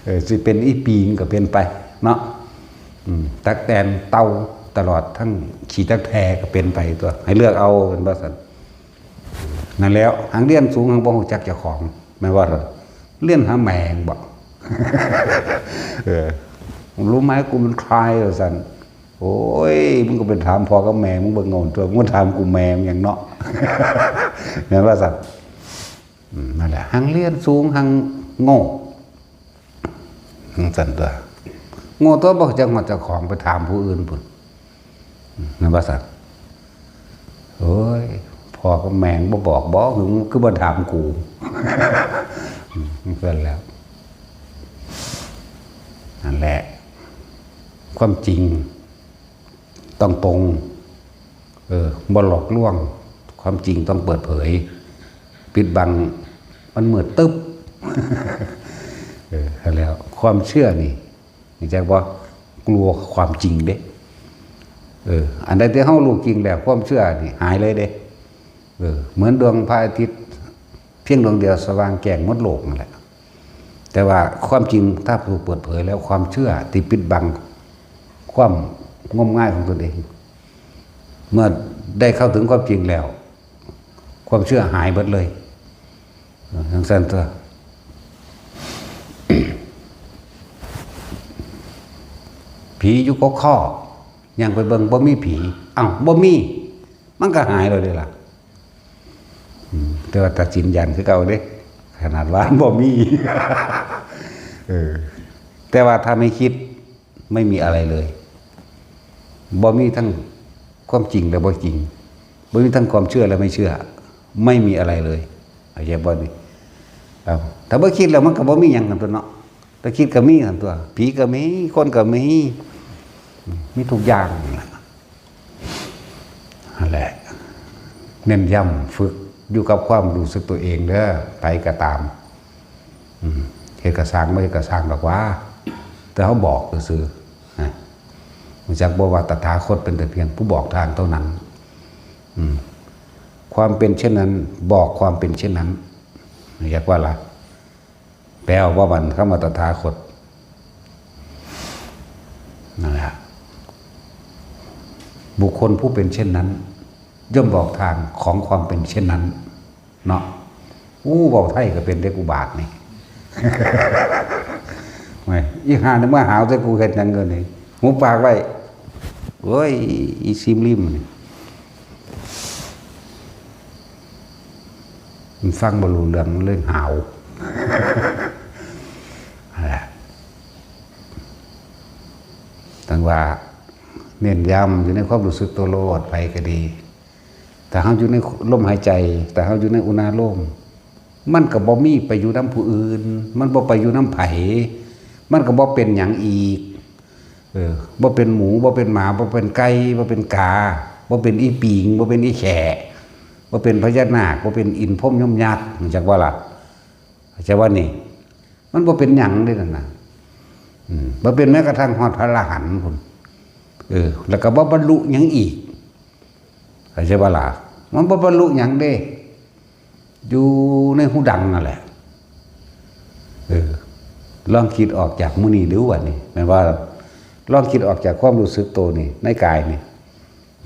เออ สิเป็นอีปิงก็เป็นไปเนาะ อืม ตั๊กแตน เต่า ตลอดทั้งขี้ตั๊กแตนก็เป็นไปตัว ให้เลือกเอา เป็นว่าซั่น นั่นแหล้ว หางเรียนสูง หางบ่ฮู้จักเจ้าของ แม่นว่าเหรอ เรียนหาแม่งบ่ เออ รู้ไหมกูเป็นใคร ว่าซั่น โอ้ย มึงก็ไปถามพ่อกับแม่มึงเบิ่งเอาตัว มึงมาถามกูแม่มึงหยังเนาะ แม่นว่าซั่น อืม นั่นแหละ หางเรียนสูง หางโง่ จั่งซั่นตัว โง่ตัวบ่จักฮอดเจ้าของ ไปถามผู้อื่นพุ้น อืม แม่นว่าซั่น โอ้ย พ่อกับแม่มึงบ่บอกบ่ คือ คือบ่ถามกู อืม จั่งซั่นแหล้ว นั่นแหละ ความจริงต้องตรง เออ บ่หลอกลวง ความจริงต้องเปิดเผย ปิดบัง มันมืดตึ๊บ เออ แล้วความเชื่อนี่ รู้จักบ่ กลัวความจริงเด้ เออ อันใดที่เฮารู้จริงแล้ว ความเชื่อนี่หายเลยเด้ เออ เหมือนดวงพระอาทิตย์ เพียงดวงเดียวสว่างแจ้งหมดโลกนั่นแหละ แต่ว่าความจริงถ้าถูกเปิดเผยแล้ว ความเชื่อที่ปิดบังความงมงายของตนเอง เมื่อ ได้เข้าถึงความจริงแล้ว ความเชื่อหายหมดเลย เออจังซั่นตัว ผีอยู่กกคอ ย่างไปเบิ่งบ่มีผี เอ้า บ่มี มันก็หายเลยเด้ล่ะ อืม แต่ว่าตัดสินยันคือเก่าเด้ ขนาดว่าบ่มี เออ แต่ว่าถ้าไม่คิด ไม่มีอะไรเลย บ่มีทั้งความจริงและบ่จริง บ่มีทั้งความเชื่อและไม่เชื่อ ไม่มีอะไรเลย เข้าใจบ่นี่ ครับ ถ้าบ่คิดแล้วมันก็บ่มีหยังกันตัวเนาะ ถ้าคิดก็มีกันตัว ผีก็มี คนก็มี มีทุกอย่างนั่นแหละ นั่นแหละ เน้นย้ำฝึกอยู่กับความรู้สึกตัวเองเด้อ ไผก็ตาม อืม เฮ็ดก็ซ่าง บ่เฮ็ดก็ซ่างดอกหว่า แต่เฮาบอกซื่อๆ นะ รู้จักบ่ว่าตถาคตเป็นแต่เพียงผู้บอกทางเท่านั้น อืม ความเป็นเช่นนั้น บอกความเป็นเช่นนั้น รู้จักว่าล่ะ แปลว่าบัดคำว่าตถาคต นั่นแหละ บุคคลผู้เป็นเช่นนั้น ย่อมบอกทางของความเป็นเช่นนั้น เนาะ อู้ เว้าไทยก็เป็นเด้ กูบาดนี่ แหม อีห่านี่มาหาวใส่กูเฮ็ดหยังเด้อนี่ หุบปากไว้ โอ้ย อีซิมลิมนี่ มันฟังบ่รู้เรื่อง มันเลยหาว นั่นแหละ จั่งว่าเน้นย้ำอยู่ในความรู้สึกตัวโลด ไผก็ดี ถ้าเฮาอยู่ในลมหายใจ ถ้าเฮาอยู่ในอุณาโลม มันก็บ่มีไปอยู่นำผู้อื่น มันบ่ไปอยู่นำไผ มันก็บ่เป็นหยังอีก เออ บ่เป็นหมู บ่เป็นหมา บ่เป็นไก่ บ่เป็นกา บ่เป็นอีปิง บ่เป็นอีแข่ บ่เป็นพญานาค บ่เป็นอินทร์พรหมยมยักษ์ รู้จักบ่ล่ะ เข้าใจว่านี่ มันบ่เป็นหยังเด้นั่นน่ะ อืม บ่เป็นแม้กระทั่งฮอดพระอรหันต์พุ้น เออ แล้วก็บ่บรรลุหยังอีก เข้าใจบ่ล่ะ มันบ่บรรลุหยังเด้ อยู่ในฮูดังนั่นแหละ เออ ลองคิดออกจากมื้อนี้ดู บัดนี้ แม่นว่า ลองคิดออกจากความรู้สึกโตนี่ ในกายนี่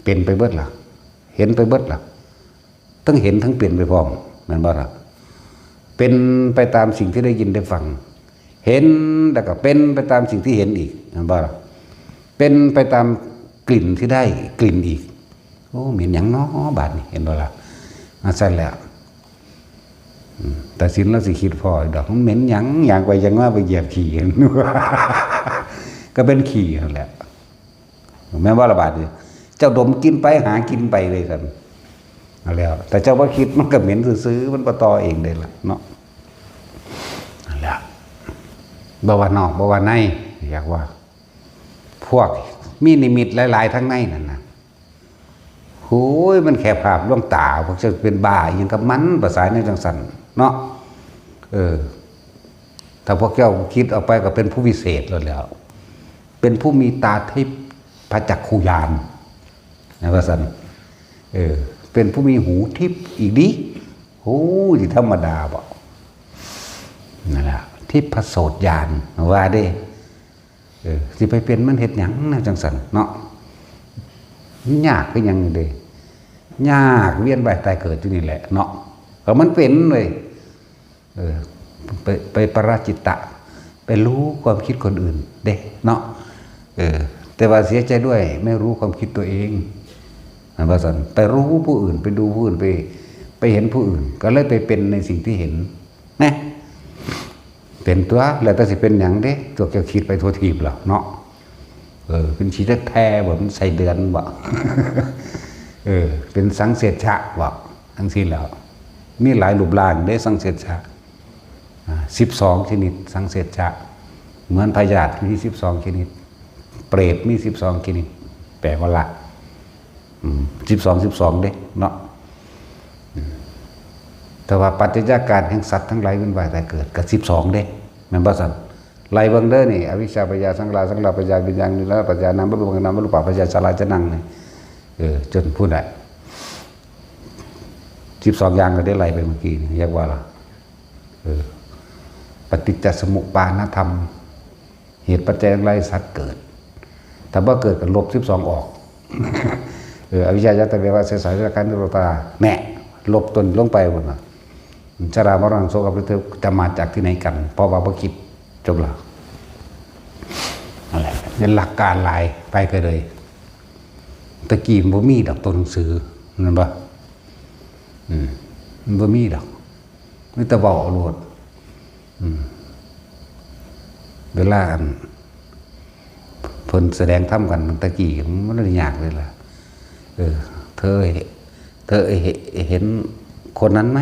เป็นไปเบิดล่ะ เห็นไปเบิดล่ะ ทั้งเห็นทั้งเป็นไปพร้อม แม่นบ่ล่ะ เป็นไปตามสิ่งที่ได้ยินได้ฟัง เห็นแล้วก็เป็นไปตามสิ่งที่เห็นอีก แม่นบ่ล่ะ เป็นไปตามกลิ่นที่ได้กลิ่นอีก โอ้ เหม็นหยังน้อบาดนี้ เห็นบ่ล่ะ อ่ะ ซั่นแหละ อืม ตัดสินแล้วสิคิดพอดอก มันเหม็นหยัง ย่างไปย่างมาไปเหยียบขี้ ก็เป็นขี้นั่นแหละ แม่นบ่ล่ะบาดนี้ เจ้าดมกลิ่นไปหากินไปเลยกัน เอาแล้ว แต่เจ้าบ่คิดมันก็เหม็นซื่อๆ มันบ่ต่อเองได้ล่ะเนาะ นั่นแหละ บ่ว่านอก บ่ว่าใน อยากว่า พวกมีนิมิตหลายๆ ทั้งในนั่นน่ะ โอ้ย มันแค่ภาพลวงตา พวกเจ้าเป็นบ้าอิหยังกับมัน ภาษาแนวจังซั่นเนาะ เออ ถ้าพวกเจ้าคิดออกไปก็เป็นผู้วิเศษแล้วแหล้ว เป็นผู้มีตาทิพย์ พระจักขุญาณ นะว่าซั่น เออ เป็นผู้มีหูทิพย์อีกดิ โอ้ย สิธรรมดาบ่ นั่นล่ะ ทิพพโสตญาณ ว่าเด้ เออ สิไปเป็นมันเฮ็ดหยังแนวจังซั่นเนาะ มันยากคือหยังเด้ ยาก เวียนว่ายตายเกิดอยู่นี่แหละเนาะ ก็มันเป็นเว้ย เออ ไป ไปปราจิตตะ ไปรู้ความคิดคนอื่นเด้เนาะ เออ แต่ว่าเสียใจด้วย ไม่รู้ความคิดตัวเอง แม่นบ่ซั่น ไปรู้ผู้อื่น ไปดูผู้อื่น ไป ไปเห็นผู้อื่น ก็เลยไปเป็นในสิ่งที่เห็น นะ เป็นตัว แล้วแต่สิเป็นหยังเด้ ตัวเจ้าคิดไปทั่วทีปแล้วเนาะ เออ เป็นขี้แท้ๆ บ่ เป็นไส้เดือนบ่ เออ เป็นสังเสชะบ่ จังซี้แหล้ว มีหลายรูปร่างเด้ สังเสชะ อ่า สิบสองชนิด สังเสชะ เหมือนพยาธิมีสิบสองชนิด เปรตมีสิบสองชนิด แปลว่าละ อืม สิบสอง สิบสอง เด้เนาะ อืม แต่ว่าปัจจัยการแห่งสัตว์ทั้งหลายเวียนว่ายตายเกิดก็สิบสองเด้ แม่นบ่ซั่น ไล่เบิ่งเด้อนี่ อวิชชาปัจจยาสังขาร สังขารปัจจยาวิญญาณ วิญญาณปัจจยานามรูปัง นามรูปปัจจยาสัญญาจรังนี่ เออ จนพู้นแหละ สิบสอง อย่างก็ได้ไล่ไปเมื่อกี้นี่ เรียกว่าล่ะ เออ ปฏิจจสมุปปานธรรม เหตุปัจจัยทั้งหลายสัตว์เกิด ถ้าบ่เกิดก็ลบสิบสองออก เออ อวิชชา ยังตะเววะ เสสา วิราคะ นิโรธา แน่ ลบต้นลงไปพุ่นน่ะ ชรามรณะโสกปริเทวะ จะมาจากที่ไหนกัน เพราะว่าบ่คิด จบละ นั่นแหละ เป็นหลักการหลายไปก็เลย ตะกี้มันบ่มีดอกตัวหนังสือ แม่นบ่ อืม มันบ่มีดอก มีแต่เว้าเอาโลด อืม เวลาอัน เพิ่นแสดงธรรมกันตะกี้ มันบ่ได้ยากเลยล่ะ เออ เธอ เธอเห็นคนนั้นไหม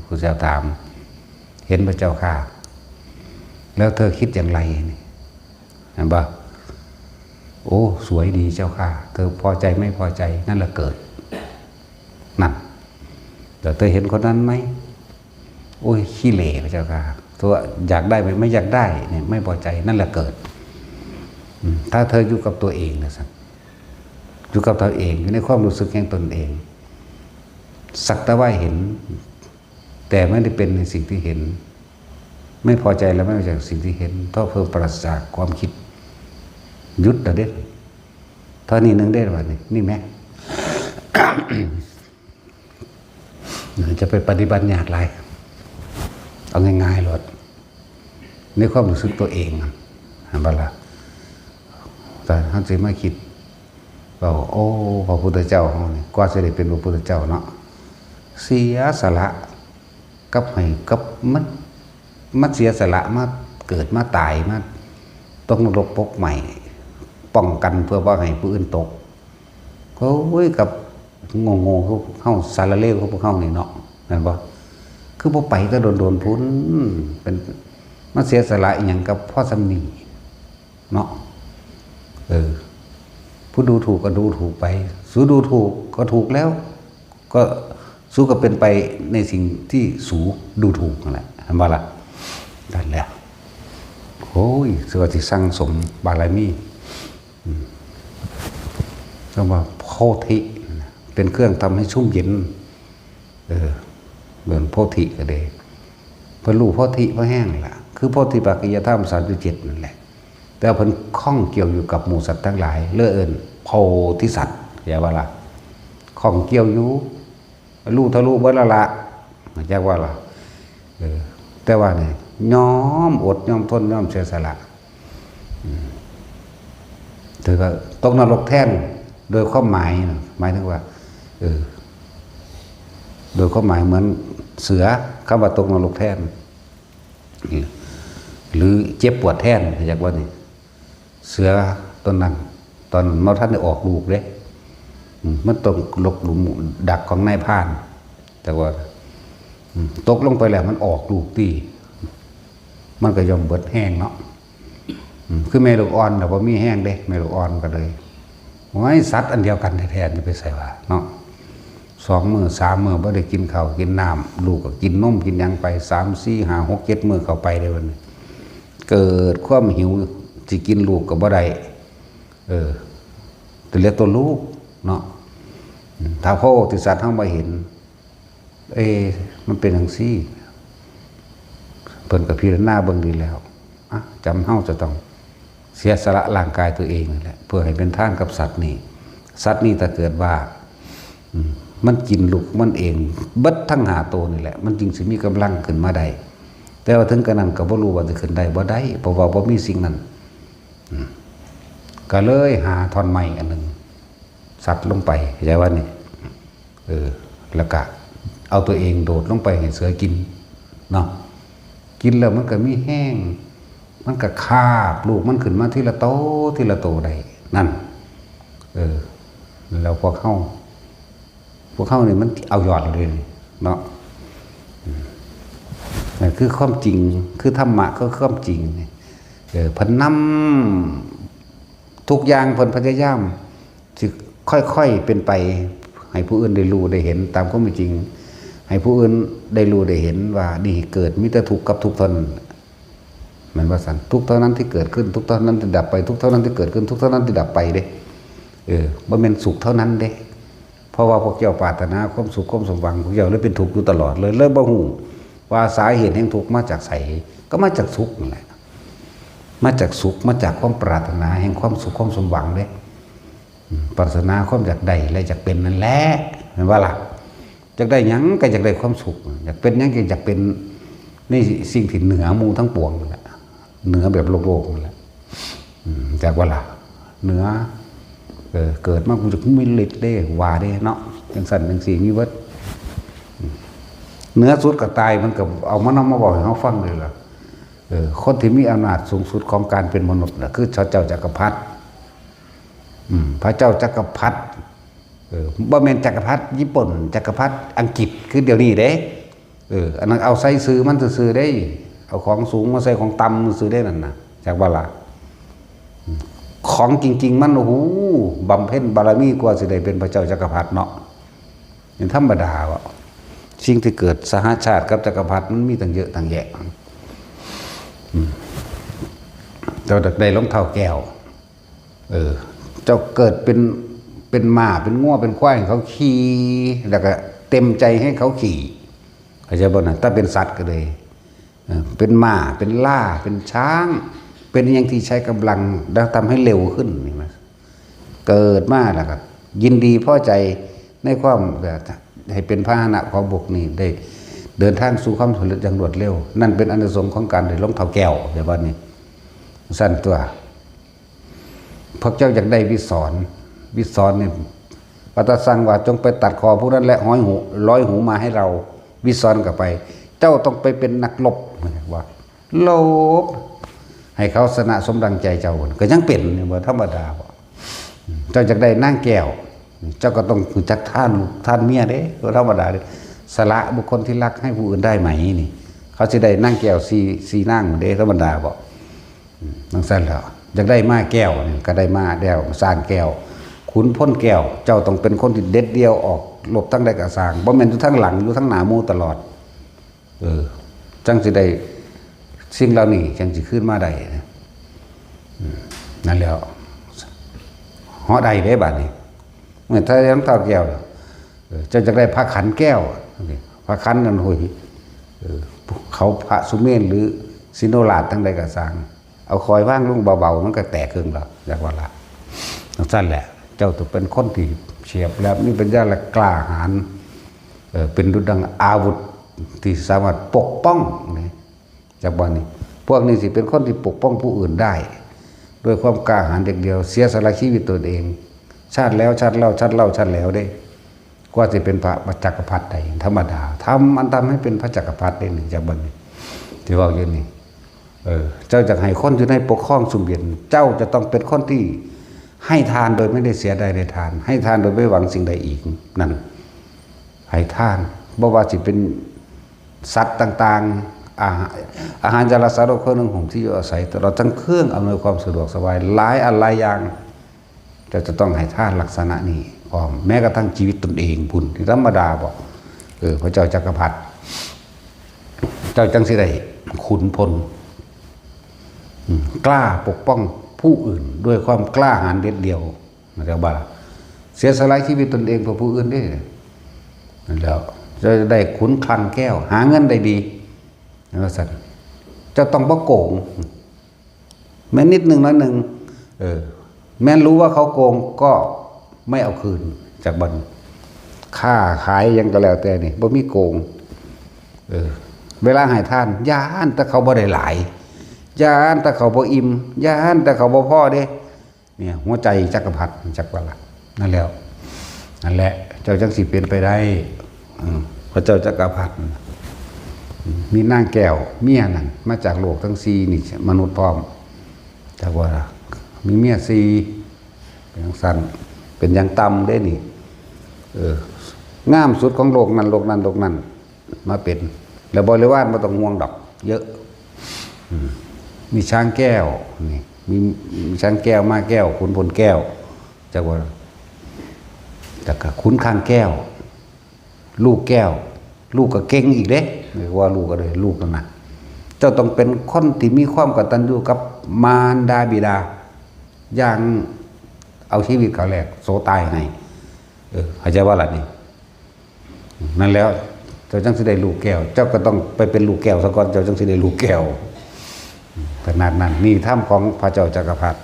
พระเจ้าถาม เห็นพระเจ้าค่ะ แล้วเธอคิดอย่างไรนี่ เห็นปะ โอ้ สวยดีเจ้าค่ะ เธอพอใจไม่พอใจ นั่นแหละเกิด นั่น แต่เธอเห็นคนนั้นไหม โอ้ย ขี้เหร่พระเจ้าค่ะ ตัวอยากได้ไหม ไม่อยากได้เนี่ย ไม่พอใจ นั่นแหละเกิด อืม ถ้าเธออยู่กับตัวเองนะสัน อยู่กับตัวเอง อยู่ในความรู้สึกแห่งตนเอง สักแต่ว่าเห็น แต่ไม่ได้เป็นในสิ่งที่เห็น ไม่พอใจและไม่พอใจกับสิ่งที่เห็น เพราะเพิ่งปราศจากความคิด หยุดแล้วเด้ เท่านี้หนึ่งได้ว่านี่ นี่แหม จะไปปฏิบัติยากหลาย เอาง่ายๆโลด ในความรู้สึกตัวเองอะ เห็นบ่ล่ะ แต่เฮาสิมาคิดว่า โอ้ พระพุทธเจ้าเฮานี่ กว่าสิได้เป็นพระพุทธเจ้าเนาะ เสียสละ กับให้ กับมัน มันเสียสละมาเกิดมาตาย มาตกนรกปกไหม้ ป้องกันเพื่อบ่ให้ผู้อื่นตก โอ้ย กับโง่ๆ คือเฮา สารเลวคือพวกเฮานี่เนาะ แม่นบ่ คือบ่ไปแต่โดนๆพุ้น เป็น มาเสียสละอิหยังกับพ่อส่ำนี้เนาะ เออ ผู้ดูถูกก็ดูถูกไป สูดูถูกก็ถูกแล้ว ก็สูก็เป็นไปในสิ่งที่สูดูถูกนั่นแหละ เห็นบ่ล่ะ นั่นแหละ โอ้ย สิว่าสิสั่งสมบารมี อืม คำว่าโพธิ เป็นเครื่องทำให้ชุ่มเย็น เออ เหมือนโพธิก็ได้ เพิ่นรู้โพธิพอแห้งล่ะ คือโพธิปักขิยธรรมสามสิบเจ็ดนั่นแหละ แต่เพิ่นข้องเกี่ยวอยู่กับหมู่สัตว์ทั้งหลาย เลยเอิ้นโพธิสัตว์ เข้าใจบ่ล่ะ ข้องเกี่ยวอยู่ รู้ทะลุเบิดแล้วล่ะ เข้าใจบ่ล่ะ เออ แต่ว่านี่ ยอมอด ยอมทน ยอมเสียสละ อืม ถือว่าตกนรกแทน โดยความหมายนะ หมายถึงว่า เออ โดยความหมายเหมือนเสือ คำว่าตกนรกแทน นี่ หรือเจ็บปวดแทน เข้าใจบ่นี่ เสือตนนั้น ตอนนั้นมันบ่ทันได้ออกลูกเด้ อืม มันต้องหลบหลุมดักของนายพราน แต่ว่า อืม ตกลงไปแล้วมันออกลูกติ มันก็ย่อมเบิดแฮงเนาะ อืม คือแม่ลูกอ่อนน่ะบ่มีแฮงเด้ แม่ลูกอ่อนก็เลย โอ้ย สัตว์อันเดียวกันแท้ๆ จะไปใส่ว่าเนาะ สองมื้อสามมื้อบ่ได้กินข้าวกินน้ำ ลูกก็กินนมกินหยังไป สาม สี่ ห้า หก เจ็ด มื้อเข้าไปเด้บัดนี้ เกิดความหิว สิกินลูกก็บ่ได้ เออ แต่เหลือตัวลูกเนาะ อืม ถ้าพระโพธิสัตว์เฮาบ่เห็น เอ๊ะ มันเป็นจั่งซี้ เพิ่นก็พิจารณาเบิ่งดีแล้ว อ่ะ จำเฮาจะต้องเสียสละร่างกายตัวเองนั่นแหละ เพื่อให้เป็นทานกับสัตว์นี่ สัตว์นี่ถ้าเกิดว่า อืม มันกินลูกมันเอง เบิดทั้งห้าตัวนี่แหละ มันจึงสิมีกำลังขึ้นมาได้ แต่ว่าถึงกระนั้นก็บ่รู้ว่าสิขึ้นได้บ่ได้ เพราะว่าบ่มีสิ่งนั้น อืม ก็เลยหาท่อนไม้อันหนึ่ง สัตว์ลงไป เข้าใจว่านี่ เออ แล้วก็เอาตัวเองโดดลงไปให้เสือกิน เนาะ กินแล้วมันก็มีแฮง มันก็คาบลูกมันขึ้นมาทีละโต ทีละโตได้ นั่น เออ แล้วพวกเฮา พวกเฮานี่มันเอายอดเลยเนาะ อืม นั่นคือความจริง คือธรรมะ คือความจริงนี่ เออ เพิ่นนำทุกอย่าง เพิ่นพยายามสิค่อยๆเป็นไป ให้ผู้อื่นได้รู้ได้เห็นตามความเป็นจริง ให้ผู้อื่นได้รู้ได้เห็นว่านี่เกิดมีแต่ทุกข์กับทุกข์เท่านั้น แม่นว่าซั่น ทุกข์เท่านั้นที่เกิดขึ้น ทุกข์เท่านั้นที่ดับไป ทุกข์เท่านั้นที่เกิดขึ้น ทุกข์เท่านั้นที่ดับไปเด้ เออ บ่แม่นสุขเท่านั้นเด้ เพราะว่าพวกเจ้าปรารถนาความสุขความสมหวัง พวกเจ้าเลยเป็นทุกข์อยู่ตลอดเลย เลยบ่ฮู้ว่าสาเหตุแห่งทุกข์มาจากไส ก็มาจากสุขนั่นแหละ มาจากสุข มาจากความปรารถนาแห่งความสุขความสมหวังเด้ ปรารถนาความอยากได้และอยากเป็นนั่นแหละ แม่นบ่ล่ะ? อยากได้หยังก็อยากได้ความสุข อยากเป็นหยังก็อยากเป็นในสิ่งที่เหนือหมู่ทั้งปวงนั่นแหละเหนือแบบโลกๆนั่นแหละ อืม จักบ่ล่ะ เหนือ เออ เกิดมากูจะมีฤทธิ์เด้ ว่าเด้เนาะ จังซั่นจังซี่ มีเบิด เหนือสุดก็ตาย มันก็เอามานำมาบอกให้เฮาฟังเลยล่ะ เออ คนที่มีอำนาจสูงสุดของการเป็นมนุษย์น่ะ คือพระเจ้าจักรพรรดิ อืม พระเจ้าจักรพรรดิ เออ บ่แม่นจักรพรรดิญี่ปุ่น จักรพรรดิอังกฤษ คือเดี๋ยวนี้เด้ เออ อันนั้นเอาใส่ซื่อมันซื่อๆเด้ เอาของสูงมาใส่ของต่ำซื่อๆเด้นั่นน่ะ จักบ่ล่ะ อืม ของจริงๆมัน โอ้โห บำเพ็ญบารมีกว่าสิได้เป็นพระเจ้าจักรพรรดิเนาะ นี่ธรรมดาบ่ สิ่งที่เกิดสหชาติกับจักรพรรดิมันมีตั้งเยอะตั้งแยะ อืม เจ้าอยากได้รองเท้าแก้ว เออ เจ้าเกิดเป็น เป็นม้า เป็นงัว เป็นควายให้เขาขี่ แล้วก็เต็มใจให้เขาขี่ เข้าใจบ่นะ? ถ้าเป็นสัตว์ก็เลย เออ เป็นม้า เป็นล้า เป็นช้าง เป็นอิหยังที่ใช้กำลัง แล้วทำให้เร็วขึ้น เห็นไหม? เกิดมาแล้วก็ยินดีพอใจในความ ให้เป็นพาหนะของพวกนี้ ได้เดินทางสู่ความสำเร็จอย่างรวดเร็ว นั่นเป็นอานิสงส์ของการได้รองเท้าแก้ว เดี๋ยวบัดนี้ ซั่นตัว พวกเจ้าอยากได้วิสร วิสรนี่ พระเจ้าสั่งว่าจงไปตัดคอผู้นั้นและร้อยหู ร้อยหูมาให้เรา วิสรก็ไป เจ้าต้องไปเป็นนักรบ ว่า รบ ให้เขาชนะสมดังใจเจ้า ก็ยังเป็น นี่บ่ธรรมดาบ่ เจ้าอยากได้นางแก้ว เจ้าก็ต้องรู้จักทานลูกทานเมียเด้ บ่ธรรมดาเด้ สละบุคคลที่รักให้ผู้อื่นได้ไหมนี่ เขาสิได้นางแก้วสี่ สี่นางเด้ ธรรมดาบ่ อืม จังซั่นแหล้ว อยากได้ม้าแก้วนี่ ก็ได้ม้าแล้ว ช้างแก้ว ขุนพลแก้ว เจ้าต้องเป็นคนที่เด็ดเดี่ยวออกรบทางใดก็ซ่าง บ่แม่นอยู่ทางหลัง อยู่ทางหน้าหมู่ตลอด เออ จังสิได้สิ่งเหล่านี้ จังสิคืนมาได้นะ อืม นั่นแหล้ว เหาะได้เด้บัดนี้ เมื่อถ้ายังเท่าแก้ว เออ เจ้าอยากได้พระขันแก้ว พระขันนั่น โอ้ย เออ เขาพระสุเมรุหรือสิโนราชทางใดก็ซ่าง เอาคอยวางลงเบาๆ มันก็แตกครึ่งแล้ว อยากว่าละ จังซั่นแหละ เจ้าต้องเป็นคนที่เฉียบแหลม มีปัญญาและกล้าหาญ เอ่อ เป็นดุจดังอาวุธที่สามารถปกป้องนี่ จักบ่นี่ พวกนี้สิเป็นคนที่ปกป้องผู้อื่นได้ ด้วยความกล้าหาญเด็ดเดี่ยว เสียสละชีวิตตนเอง ชาติแล้วชาติเล่า ชาติเล่าชาติแล้วเด้ กว่าสิเป็นพระจักรพรรดิได้ธรรมดา ธรรมอันทำให้เป็นพระจักรพรรดิได้นี่ จักบ่นี่ ที่เว้าอยู่นี่ เออ เจ้าอยากให้คนอยู่ในปกครองซุ่มเย็น เจ้าจะต้องเป็นคนที่ให้ทานโดยไม่ได้เสียดายในทาน ให้ทานโดยไม่หวังสิ่งใดอีก นั่น ให้ทาน บ่ว่าสิเป็นสัตว์ต่างๆ อาหาร อาหารจาระสาโรคเครื่องนุ่งห่มที่อยู่อาศัย ตลอดทั้งเครื่องอำนวยความสะดวกสบาย หลายอันหลายอย่าง เจ้าจะต้องให้ทานลักษณะนี้พร้อม แม้กระทั่งชีวิตตนเองพุ้น ที่ธรรมดาบ่ เออ พระเจ้าจักรพรรดิ เจ้าจังสิได้ขุนพล อืม กล้าปกป้องผู้อื่นด้วยความกล้าหาญเด็ดเดี่ยว เรียกว่า เสียสละชีวิตตนเองเพื่อผู้อื่นเด้ นั่นแหล้ว เจ้าจะได้ขุนคลังแก้ว หาเงินได้ดี นั่นว่าซั่น เจ้าต้องบ่โกง แม้นิดหนึ่งน้อยหนึ่ง เออ แม้รู้ว่าเขาโกงก็ไม่เอาคืน จักบ่นี่ ค้าขายหยังก็แล้วแต่นี่ บ่มีโกง เออ เวลาให้ทาน ย้านแต่เขาบ่ได้หลาย ย้านแต่เขาบ่อิ่ม ย้านแต่เขาบ่พอเด้ เนี่ย หัวใจจักรพรรดิ จักว่าละ นั่นแหล้ว นั่นแหละ เจ้าจังสิเป็นไปได้ อืม พระเจ้าจักรพรรดิ อืม มีนางแก้ว เมียนั่น มาจากโลกทั้งสี่นี่ มนุษย์พร้อม จักว่าละ มีเมียสี่ เป็นจังซั่น เป็นอย่างต่ำเด้นี่ เออ งามสุดของโลกนั้น โลกนั้น โลกนั้น มาเป็น แล้วบริวารบ่ต้องห่วงดอก เยอะ อืม มีช้างแก้ว นี่ มี มีช้างแก้ว ม้าแก้ว ขุนพลแก้ว จักว่า แล้วก็ขุนคลังแก้ว ลูกแก้ว ลูกก็เก่งอีกเด้ เรียกว่าลูกก็เลย ลูกนั่นน่ะ เจ้าต้องเป็นคนที่มีความกตัญญูกับมารดาบิดา อย่างเอาชีวิตเขาแลก โสตายให้ เออ เข้าใจบ่ล่ะนี่ นั่นแหล้ว เจ้าจังสิได้ลูกแก้ว เจ้าก็ต้องไปเป็นลูกแก้วซะก่อน เจ้าจังสิได้ลูกแก้ว ขนาดนั้น นี่ธรรมของพระเจ้าจักรพรรดิ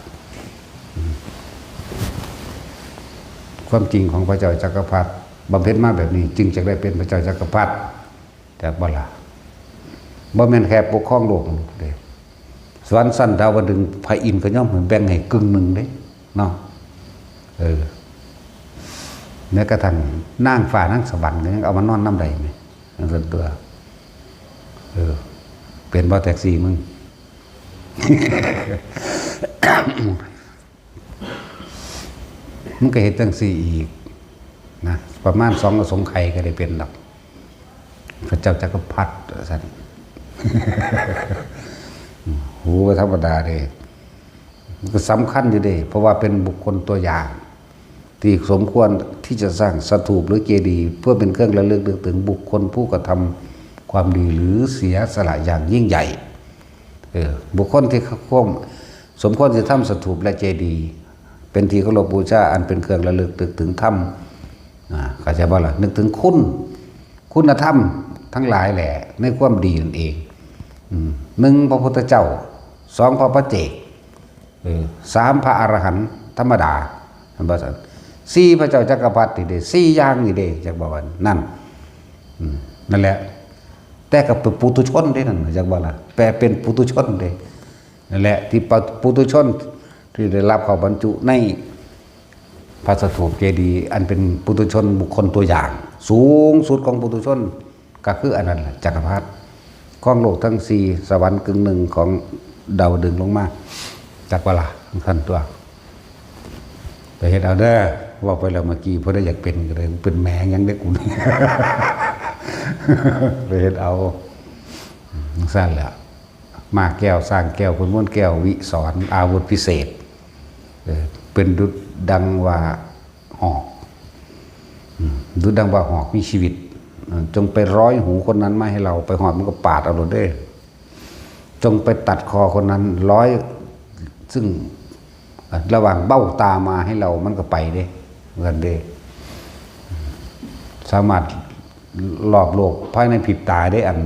ความจริงของพระเจ้าจักรพรรดิ บำเพ็ญมาแบบนี้ จึงจะได้เป็นพระเจ้าจักรพรรดิ จักบ่ล่ะ บ่แม่นแค่ปกครองโลกเด้ สวรรค์ชั้นดาวดึงส์ พระอินทร์ก็ยอมให้แบ่งให้ครึ่งหนึ่งเด้ เนาะ เออ แม้กระทั่งนางฟ้านางสวรรค์ก็ยังเอามานอนนำได้แหม จั่งซั่นตั่ว เออ เป็นบ่แท็กซี่มึง มึงก็เฮ็ดจั่งซี่อีกนะ ประมาณสองอสงไขยก็ได้เป็นดอก พระเจ้าจักรพรรดิว่าซั่น โห บ่ธรรมดาเด้ มันก็สำคัญอยู่เด้ เพราะว่าเป็นบุคคลตัวอย่าง ที่สมควรที่จะสร้างสถูปหรือเจดีย์ เพื่อเป็นเครื่องระลึกนึกถึงบุคคลผู้กระทำความดีหรือเสียสละอย่างยิ่งใหญ่ เออ บุคคลที่ควร สมควรจะทำสถูปและเจดีย์ เป็นที่เคารพบูชา อันเป็นเครื่องระลึกนึกถึงธรรม อ่า เข้าใจบ่ล่ะ นึกถึงคุณ คุณธรรมทั้งหลายแหละ ในความดีนั่นเอง อืม หนึ่ง พระพุทธเจ้า สอง พระปัจเจก เออ สาม พระอรหันต์ธรรมดา เห็นบ่ซั่น สี่ พระเจ้าจักรพรรดินี่เด้ สี่อย่างนี่เด้ จักบ่ว่านั่น อืม นั่นแหละ แต่ก็เป็นปุถุชนเด้นั่น จักบ่ล่ะ แปลเป็นปุถุชนเด้ นั่นแหละ ที่ปะ-, ปุถุชนที่ได้รับเข้าบรรจุในพระสถูปเจดีย์ อันเป็นปุถุชนบุคคลตัวอย่าง สูงสุดของปุถุชน ก็คืออันนั้นแหละ จักรพรรดิ ครองโลกทั้งสี่ สวรรค์ครึ่งหนึ่งของดาวดึงส์ลงมา จักบ่ล่ะ จั่งซั่นตั่ว ไปเฮ็ดเอาเด้อ เว้าไปแล้วเมื่อกี้ ผู้ใดอยากเป็นก็ได้ เป็นแหมหยังเด้กูนี่ ไปเฮ็ดเอา จั่งซั่นแหละ ม้าแก้ว ช้างแก้ว ขุนพลแก้ว วิสร อาวุธพิเศษ เออ เป็นดุจดังว่าหอก อืม ดุจดังว่าหอกมีชีวิต เออ จงไปร้อยหูคนนั้นมาให้เรา ไปฮอดมันก็ปาดเอาโลดเด้ จงไปตัดคอคนนั้นร้อย ซึ่ง ระหว่างเบ้าตามาให้เรา มันก็ไปเด้ เหมือนเด้ สามารถรอบโลกภายในพริบตาได้ อัน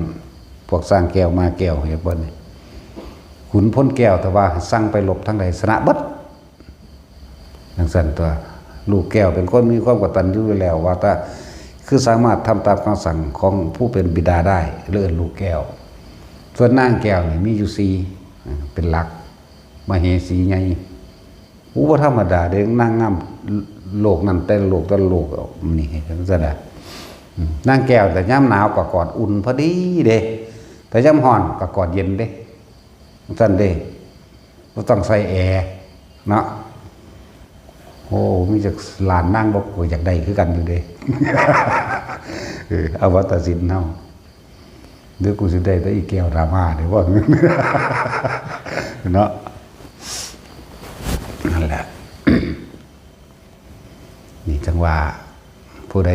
พวกช้างแก้วม้าแก้ว เห็นบ่นี่ ขุนพลแก้ว แต่ว่าสั่งไปรบทางใดชนะเบิด จั่งซั่นตั่ว ลูกแก้วเป็นคนมีความกตัญญูอยู่แล้ว ว่าแต่คือสามารถทำตามคำสั่งของผู้เป็นบิดาได้ เลยเอิ้นลูกแก้ว ส่วนนางแก้วนี่มีอยู่สี่ เป็นหลัก มเหสีใหญ่ อู้ บ่ธรรมดาเด้ นางงามโลกนั้นแต่ละโลกแต่ละโลก นี่จั่งซั่นน่ะ อืม นางแก้วแต่ยามหนาวก็กอดอุ่นพอดีเด้ แต่ยามร้อนก็กอดเย็นเด้ จั่งซั่นเด้ บ่ต้องใส่แอร์เนาะ โอ้ มีจักล้านนางบ่ กูอยากได้คือกันอยู่เด้ เออ อวตารศิลป์เฮา เดี๋ยวกูสิได้แต่อีแก้วดราม่าเด้ ว่า เนาะ นั่นแหละ นี่จั่งว่า ผู้ใด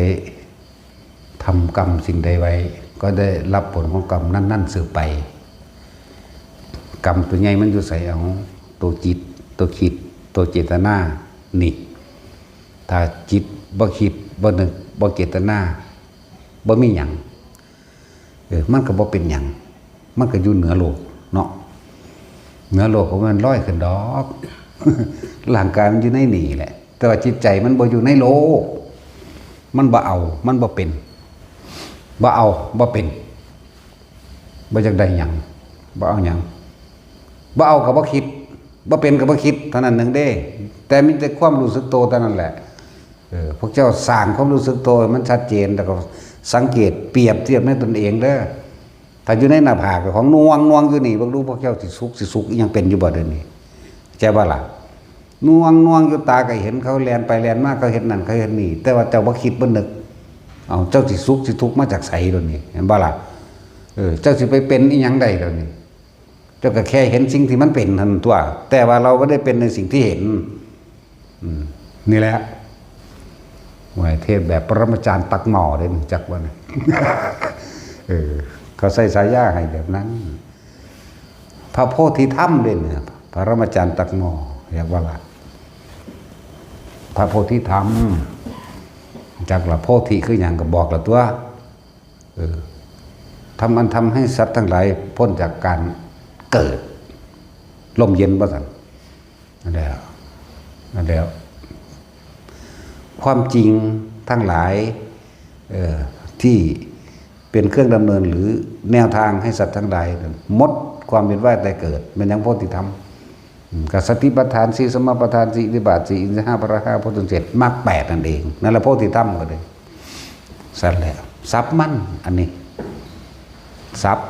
ทำกรรมสิ่งใดไว้ ก็ได้รับผลของกรรมนั้นๆสืบไป กรรมตัวใหญ่มันอยู่ไส เอา ตัวจิต ตัวคิด ตัวเจตนา นี่ ถ้าจิตบ่คิด บ่นึก บ่เจตนา บ่มีหยัง เออ มันก็บ่เป็นหยัง มันก็อยู่เหนือโลกเนาะ เหนือโลกของมันลอยขึ้นดอก ร่างกายมันอยู่ในนี่แหละ แต่ว่าจิตใจมันบ่อยู่ในโลก มันบ่เอา มันบ่เป็น บ่เอา บ่เป็น บ่อยากได้หยัง บ่เอาหยัง บ่เอาก็บ่คิด บ่เป็นก็บ่คิด เท่านั้นหนึ่งเด้ แต่มีแต่ความรู้สึกโตเท่านั้นแหละ เออ พวกเจ้าสร้างความรู้สึกโตให้มันชัดเจน แล้วก็สังเกตเปรียบเทียบในตนเองเด้อ ถ้าอยู่ในหน้าผากของนวงนวงอยู่นี่ เบิ่งดูพวกเจ้าสิสุข สิสุขอิหยังเป็นอยู่บ่เดี๋ยวนี้ ใช่บ่ล่ะ นวงนวงอยู่ ตาก็เห็นเขาแล่นไปแล่นมา เขาเฮ็ดนั่นเขาเฮ็ดนี่ แต่ว่าเจ้าบ่คิดบ่นึก เอา เจ้าสิสุขสิทุกข์มาจากไสเดี๋ยวนี้ เห็นบ่ล่ะ เออ เจ้าสิไปเป็นอิหยังได้เดี๋ยวนี้ เจ้าก็แค่เห็นสิ่งที่มันเป็นเท่านั้นตั่ว แต่ว่าเราบ่ได้เป็นในสิ่งที่เห็น อืม นี่แหละ ไหวเทศแบบปรมาจารย์ตักหม้อเด้ รู้จักบ่เนี่ย เออ เขาใส่ฉายาให้แบบนั้น พระโพธิธรรมเด้เนี่ย ปรมาจารย์ตักหม้อ เรียกว่าล่ะ พระโพธิธรรม จักละ โพธิคือหยังก็บอกละตั่ว เออ ธรรมอันทำให้สัตว์ทั้งหลายพ้นจากการเกิด ร่มเย็นบ่ซั่น นั่นแหละ นั่นแหละ ความจริงทั้งหลาย เอ่อ ที่เป็นเครื่องดำเนินหรือแนวทางให้สัตว์ทั้งหลาย หมดความเวียนว่ายตายเกิด แม่นหยัง โพธิธรรม อืม ก็สติปัฏฐานสี่ สมาปัฏฐานสี่ อิทธิบาทสี่ อินทรีย์ห้า พละห้า โพชฌงค์เจ็ด มรรคแปดนั่นเอง นั่นแหละโพธิธรรมก็เลย สั่นแหละ ศัพท์มัน อันนี้ ศัพท์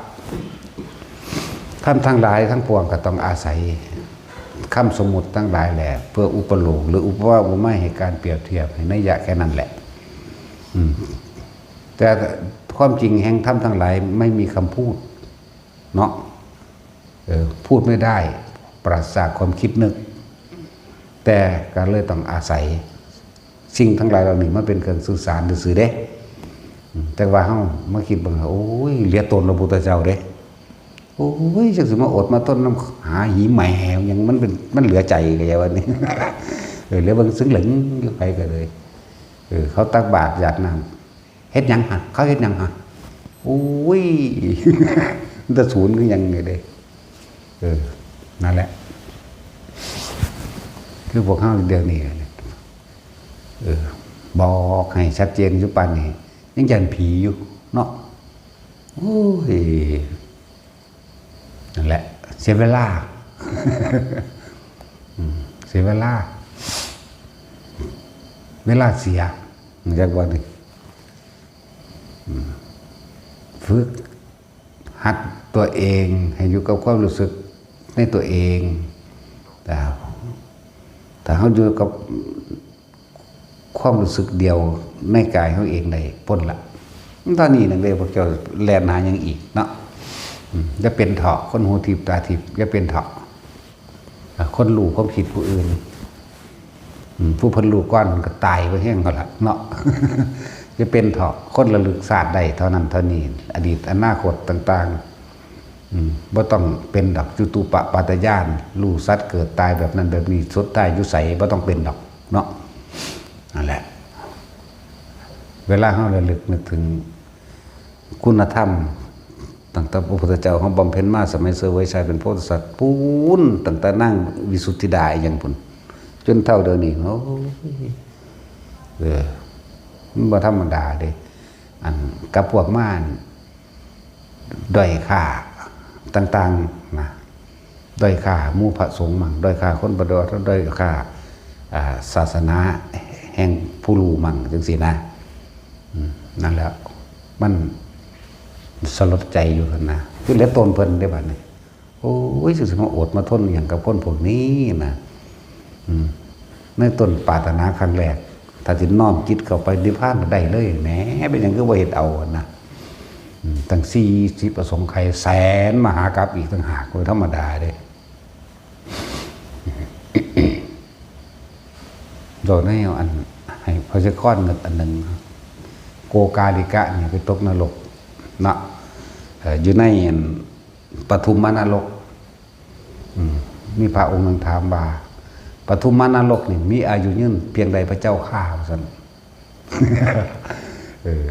ธรรมทั้งหลายทั้งปวงก็ต้องอาศัยคำสมมุติทั้งหลายแหละ เพื่ออุปโลกน์หรืออุปมาอุปไมยให้การเปรียบเทียบให้นัยยะแค่นั้นแหละ อืม แต่ความจริงแห่งธรรมทั้งหลายไม่มีคำพูดเนาะ เออ พูดไม่ได้ ปราศจากความคิดนึก แต่ก็เลยต้องอาศัยสิ่งทั้งหลายเหล่านี้มาเป็นเครื่องสื่อสารซื่อๆเด้ อืม แต่ว่าเฮามาคิดเบิ่ง โอ้ย เหลือตนพระพุทธเจ้าเด้ โอ้ย จักสิมาอดมาทนนำหาหีแหมหยัง มันเป็น มันเหลือใจก็อย่าว่านี่ เออ เหลือเบิ่งซึ่งเหลิงอยู่ ไผก็เลย เออ เขาตักบาตรหยาดน้ำ เฮ็ดหยังหั่น เขาเฮ็ดหยังหั่น โอ้ย มันจะศูนย์คือหยังนี่เด้ เออ นั่นแหละ คือพวกเฮาเดี๋ยวนี้ เออ บอกให้ชัดเจนอยู่ปานนี้ ยังย้านผีอยู่เนาะ โอ้ย นั่นแหละ เสียเวลา อืม เสียเวลา เวลาเสีย จักว่านี่ อืม ฝึกหัดตัวเองให้อยู่กับความรู้สึกในตัวเอง แต่ถ้าเฮาอยู่กับความรู้สึกเดียวในกายเฮาเองได้ พ้นละ ตอนนี้นั่นเด้ พวกเจ้าแล่นหาหยังอีกเนาะ อืม อย่าเป็นเถาะ คนหูทิพย์ตาทิพย์ อย่าเป็นเถาะ อ่ะ คนรู้ความคิดผู้อื่น อืม ผู้เพิ่นรู้ก่อนก็ตายไปแฮงเขาละเนาะ อย่าเป็นเถาะ คนระลึกชาติได้เท่านั้นเท่านี้ อดีตอนาคตต่างๆ อืม บ่ต้องเป็นดอก จุตูปปาทญาณ รู้สัตว์เกิดตายแบบนั้นแบบนี้ สุดท้ายอยู่ไส บ่ต้องเป็นดอกเนาะ นั่นแหละ เวลาเฮาระลึกนึกถึงคุณธรรม ตั้งแต่พระพุทธเจ้าเฮาบำเพ็ญมา สมัยเสวยชาติเป็นโพธิสัตว์ปู้น ตั้งแต่นางวิสุทธิดาอีหยังพู้น จนเท่าเดี๋ยวนี้ โอ้ย เออ มันบ่ธรรมดาเด้ อันกับพวกมารด้อยค่าต่างๆ นะ ด้อยค่าหมู่พระสงฆ์มั่ง ด้อยค่าคนปฏิบัติ ด้อยค่า อ่า ศาสนาแห่งผู้รู้มั่ง จังซี้นะ อืม นั่นแหละ มันสลดใจอยู่หั่นนะ คือเหลือตนเพิ่นเด้บัดนี้ โอ้ย สิมาอดมาทนอหย่างกับคนพวกนี้นะ อืม ในต้นปรารถนาครั้งแรก ถ้าสิน้อมจิตเข้าไปนิพพานก็ได้เลย แหม เป็นหยังคือบ่เฮ็ดเอานะ อืม ตั้งสี่สิบอสงไขยแสนมหากัปอีกต่างหาก บ่ธรรมดาเด้ โดยในอันให้พระเจ้าข้อนเงินอันหนึ่ง โกกาลิกะเนี่ยไปตกนรกเนาะ เอ่อ อยู่ในอันปทุมมนรก อืม มีพระองค์หนึ่งถามว่า ปทุมมนรกนี่มีอายุยืนเพียงใดพระเจ้าข้า ว่าซั่น เออ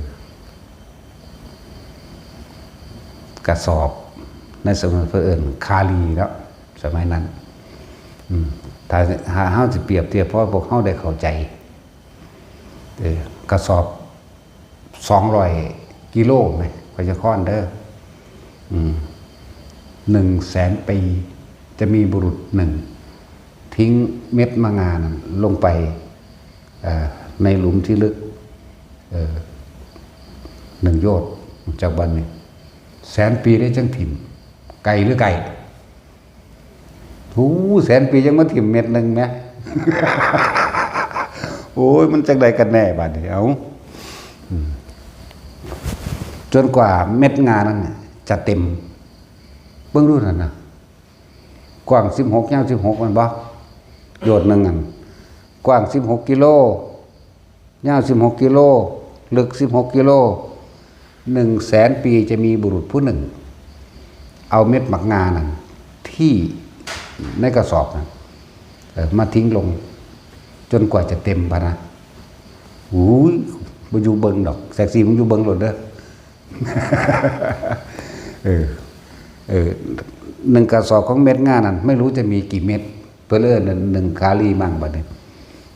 กระสอบ ในสมัยเพิ่นเอิ้นคาลีเนาะ สมัยนั้น อืม ถ้าหาเฮาสิเปรียบเทียบ เพราะว่าพวกเฮาได้เข้าใจ เออ กระสอบสองร้อยกิโลไหม พระเจ้าข้อนเด้อ อืม หนึ่งแสนปี จะมีบุรุษหนึ่ง ทิ้งเม็ดมะงานั้นลงไป เอ่อ ในหลุมที่ลึก เอ่อ หนึ่งโยชน์จากบัดนี้ แสนปีได้จั่งถิ่ม ไกลหรือไกล โอ้ แสนปียังมาถิ่มเม็ดหนึ่งแหม โอ้ย มันจั่งใดกันแน่บัดนี้ เอ้า อืม จนกว่าเม็ดงานั้นน่ะจะเต็ม เบิ่งดูนั่นน่ะ กว้างสิบหก ยาวสิบหก แม่นบ่ โยชน์หนึ่งอัน กว้างสิบหกกิโล ยาวสิบหกกิโล ลึกสิบหกกิโล หนึ่งแสนปีจะมีบุรุษผู้หนึ่ง เอาเม็ดหมากงานั่นที่ในกระสอบนั้น เอ่อ มาทิ้งลง จนกว่าจะเต็มพะนะ อุ้ย บ่อยู่เบิ่งดอก แสกสี มึงอยู่เบิ่งโลดเด้อ เออ เออ หนึ่งกระสอบของเม็ดงานั่น ไม่รู้จะมีกี่เม็ด เพิ่นเอิ้นหนึ่งคาลีมั่งบัดนี้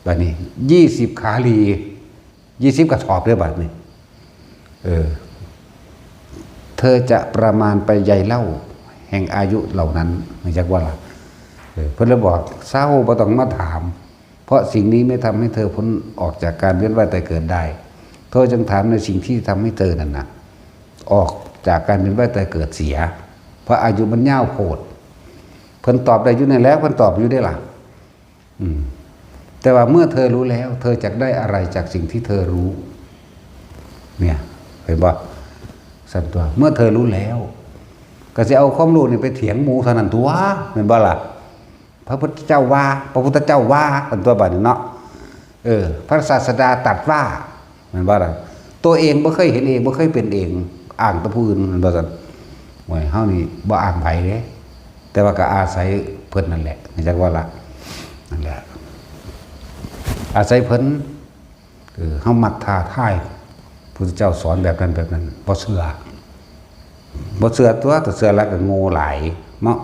บัดนี้ ยี่สิบ ขาลี ยี่สิบ กระสอบเด้อบัดนี้ เออ เธอจะประมาณไปใยเหล้าแห่งอายุเหล่านั้น รู้จักบ่ล่ะ เออ เพิ่นเลยบอก เศร้า บ่ต้องมาถาม เพราะสิ่งนี้ไม่ทำให้เธอพ้นออกจากการเวียนว่ายตายเกิดได้ เธอจงถามในสิ่งที่ทำให้เธอนั่นน่ะ ออกจากการเวียนว่ายตายเกิดเสีย เพราะอายุมันยาวโพด เพิ่นตอบได้อยู่นี่แหละ เพิ่นตอบอยู่เด้ล่ะ อืม แต่ว่าเมื่อเธอรู้แล้ว เธอจะได้อะไรจากสิ่งที่เธอรู้ เนี่ย เห็นบ่ ซั่นตั๊ว เมื่อเธอรู้แล้ว ก็สิเอาความรู้นี่ไปเถียงหมู่เท่านั้นตั๊ว แม่นบ่ล่ะ พระพุทธเจ้าว่า พระพุทธเจ้าว่า ซั่นตั๊ว บัดนี้เนาะ เออ พระศาสดาตรัสว่า แม่นบ่ล่ะ ตัวเองบ่เคยเห็นเอง บ่เคยเป็นเอง อ้างแต่ผู้อื่น แม่นบ่ซั่น โอ้ย เฮานี่บ่อ้างไผเด้ แต่ว่าก็อาศัยเพิ่นนั่นแหละ รู้จักบ่ล่ะ นั่นแหละ อาศัยเพิ่น เออ เฮามักท้าทาย พุทธเจ้าสอนแบบนั้นแบบนั้น บ่เชื่อ บ่เชื่อตั๊ว แต่เชื่อแล้วก็โง่หลายเนาะ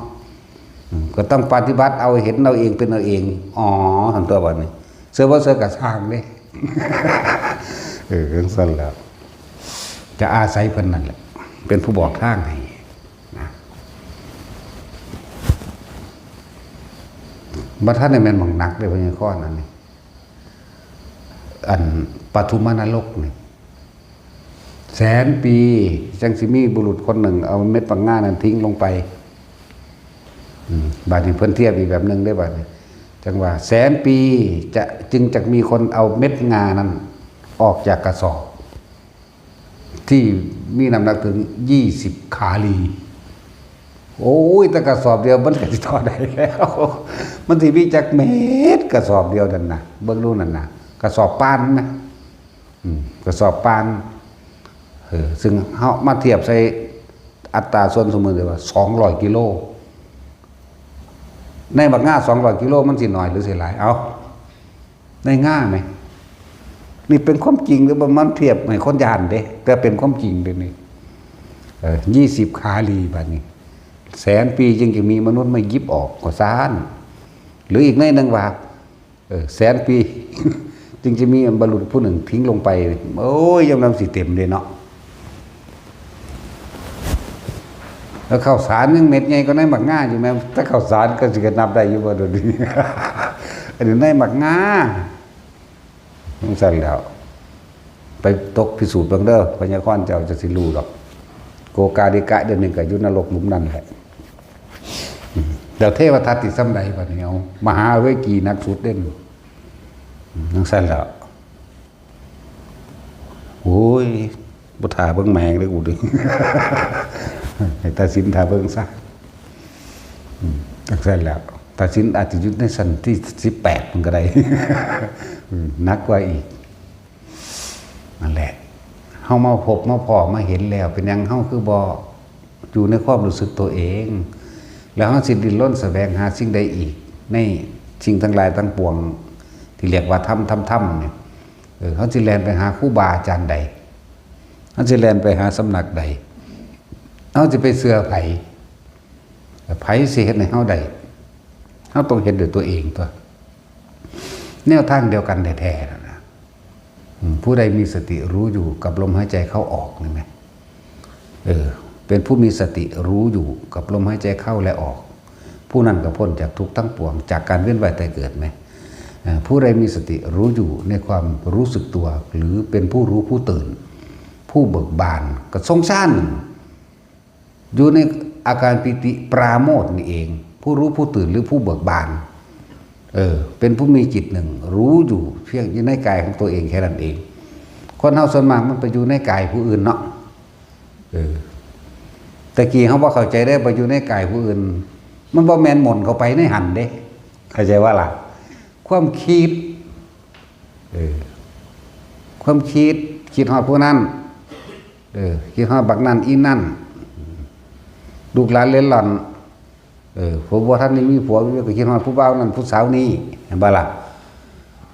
อืม ก็ต้องปฏิบัติเอา เห็นเอาเอง เป็นเอาเอง อ๋อ ซั่นตั๊ว บัดนี้ เชื่อบ่เชื่อก็ซ่างเด้ เออ จั่งซั่นแหละ จะอาศัยเพิ่นนั่นแหละ เป็นผู้บอกทางให้นะ บ่ทันได้แม่นหม่องหนักเด้อ พญาคอน อันนี้ อันปทุมนรกนี่ แสนปีจั่งสิมีบุรุษคนหนึ่งเอาเม็ดบักง่านั้นทิ้งลงไป อืม บัดนี้เพิ่นเทียบอีกแบบหนึ่งเด้อ บัดนี้ จั่งว่า แสนปีจะ จึงจะมีคนเอาเม็ดงานั้นออกจากกระสอบ ที่มีน้ำหนักถึง ยี่สิบ ขาลี โอ้ย แต่กระสอบเดียวมันก็สิทอดได้แล้ว มันสิมีจักเม็ด กระสอบเดียวนั่นน่ะ เบิ่งดูนั่นน่ะ กระสอบป่านนะ อืม กระสอบป่าน เออ ซึ่งเฮามาเทียบใส่อัตราส่วนสมมุติว่า สองร้อย กิโล ในบักง่า สองร้อย กิโล มันสิน้อยหรือสิหลาย เอ้า ในง่าไหม นี่เป็นความจริงหรือว่ามันเทียบให้คนย่านเด้ แต่เป็นความจริงเด้นี่ เออ ยี่สิบ ขาลี บัดนี้ แสนปีจึงจะมีมนุษย์มาหยิบออกก็ซ่าน หรืออีกในหนึ่งว่า เออ แสนปี จึงจะมีบรรลุผู้หนึ่งทิ้งลงไป โอ้ย ยามนั้นสิเต็มเลยเนาะ แล้วข้าวสารยังเม็ดใหญ่กว่าในบักง่าอยู่แม่น แต่ข้าวสารก็สิกระนับได้อยู่บ่เดี๋ยวนี้ อันนี้ในบักง่า จั่งซั่นแล้ว ไปตกพิสูจน์เบิ่งเด้อ พญาคอนเจ้าจะสิรู้ดอก โกกาลิกะเดี๋ยวนี้ก็อยู่นรกหลุมนั่นแหละ อืม แล้วเทวทัตติส่ำใดบัดนี้ เอา มหาเวกีหนักสุดเด้น อืม จั่งซั่นแล้ว โอ้ย บ่ถ่าเบิ่งแมงเลยกูดิ ให้ตัดสินถ่าเบิ่งซะ อืม จั่งซั่นแล้ว ตัดสินอาจจะอยู่ในชั้นที่ สิบแปด มันก็ได้ อืม หนักกว่าอีก นั่นแหละ เฮามาพบมาพ้อมาเห็นแล้ว เป็นหยังเฮาคือบ่อยู่ในความรู้สึกตัวเอง แล้วเฮาสิดิ้นรนแสวงหาสิ่งใดอีก ในสิ่งทั้งหลายทั้งปวง ที่เรียกว่าธรรม ธรรม ธรรมเนี่ย เออ เฮาสิแล่นไปหาครูบาอาจารย์ใด เฮาสิแล่นไปหาสำนักใด เฮาสิไปเชื่อไผ ไผสิเฮ็ดให้เฮาได้ เฮาต้องเฮ็ดด้วยตัวเองตั๊ว แนวทางเดียวกันแท้ๆนั่นน่ะ อืม ผู้ใดมีสติรู้อยู่กับลมหายใจเข้าออกนี่แหม เออ เป็นผู้มีสติรู้อยู่กับลมหายใจเข้าและออก ผู้นั้นก็พ้นจากทุกข์ทั้งปวง จากการเวียนว่ายตายเกิดแหม เออ ผู้ใดมีสติรู้อยู่ในความรู้สึกตัว หรือเป็นผู้รู้ผู้ตื่น ผู้เบิกบาน ก็ทรงฌาน อยู่ในอาการปีติปราโมทย์นี่เอง ผู้รู้ผู้ตื่นหรือผู้เบิกบาน เออ เป็นผู้มีจิตหนึ่ง รู้อยู่เพียงอยู่ในกายของตัวเองแค่นั้นเอง คนเฮาส่วนมากมันไปอยู่ในกายผู้อื่นเนาะ เออ แต่กี้เฮาบ่เข้าใจได้ ไปอยู่ในกายผู้อื่น มันบ่แม่นหม่นเข้าไปในหั่นเด้ เข้าใจว่าล่ะ ความคิด เออ ความคิด คิดฮอดผู้นั้น เออ คิดฮอดบักนั่นอีนั่น ลูกหลานเล็ดลอด เออ ผัวบ่ทันได้มีผัว ก็คิดฮอดผู้บ่าวนั่นผู้สาวนี่ เห็นบ่ล่ะ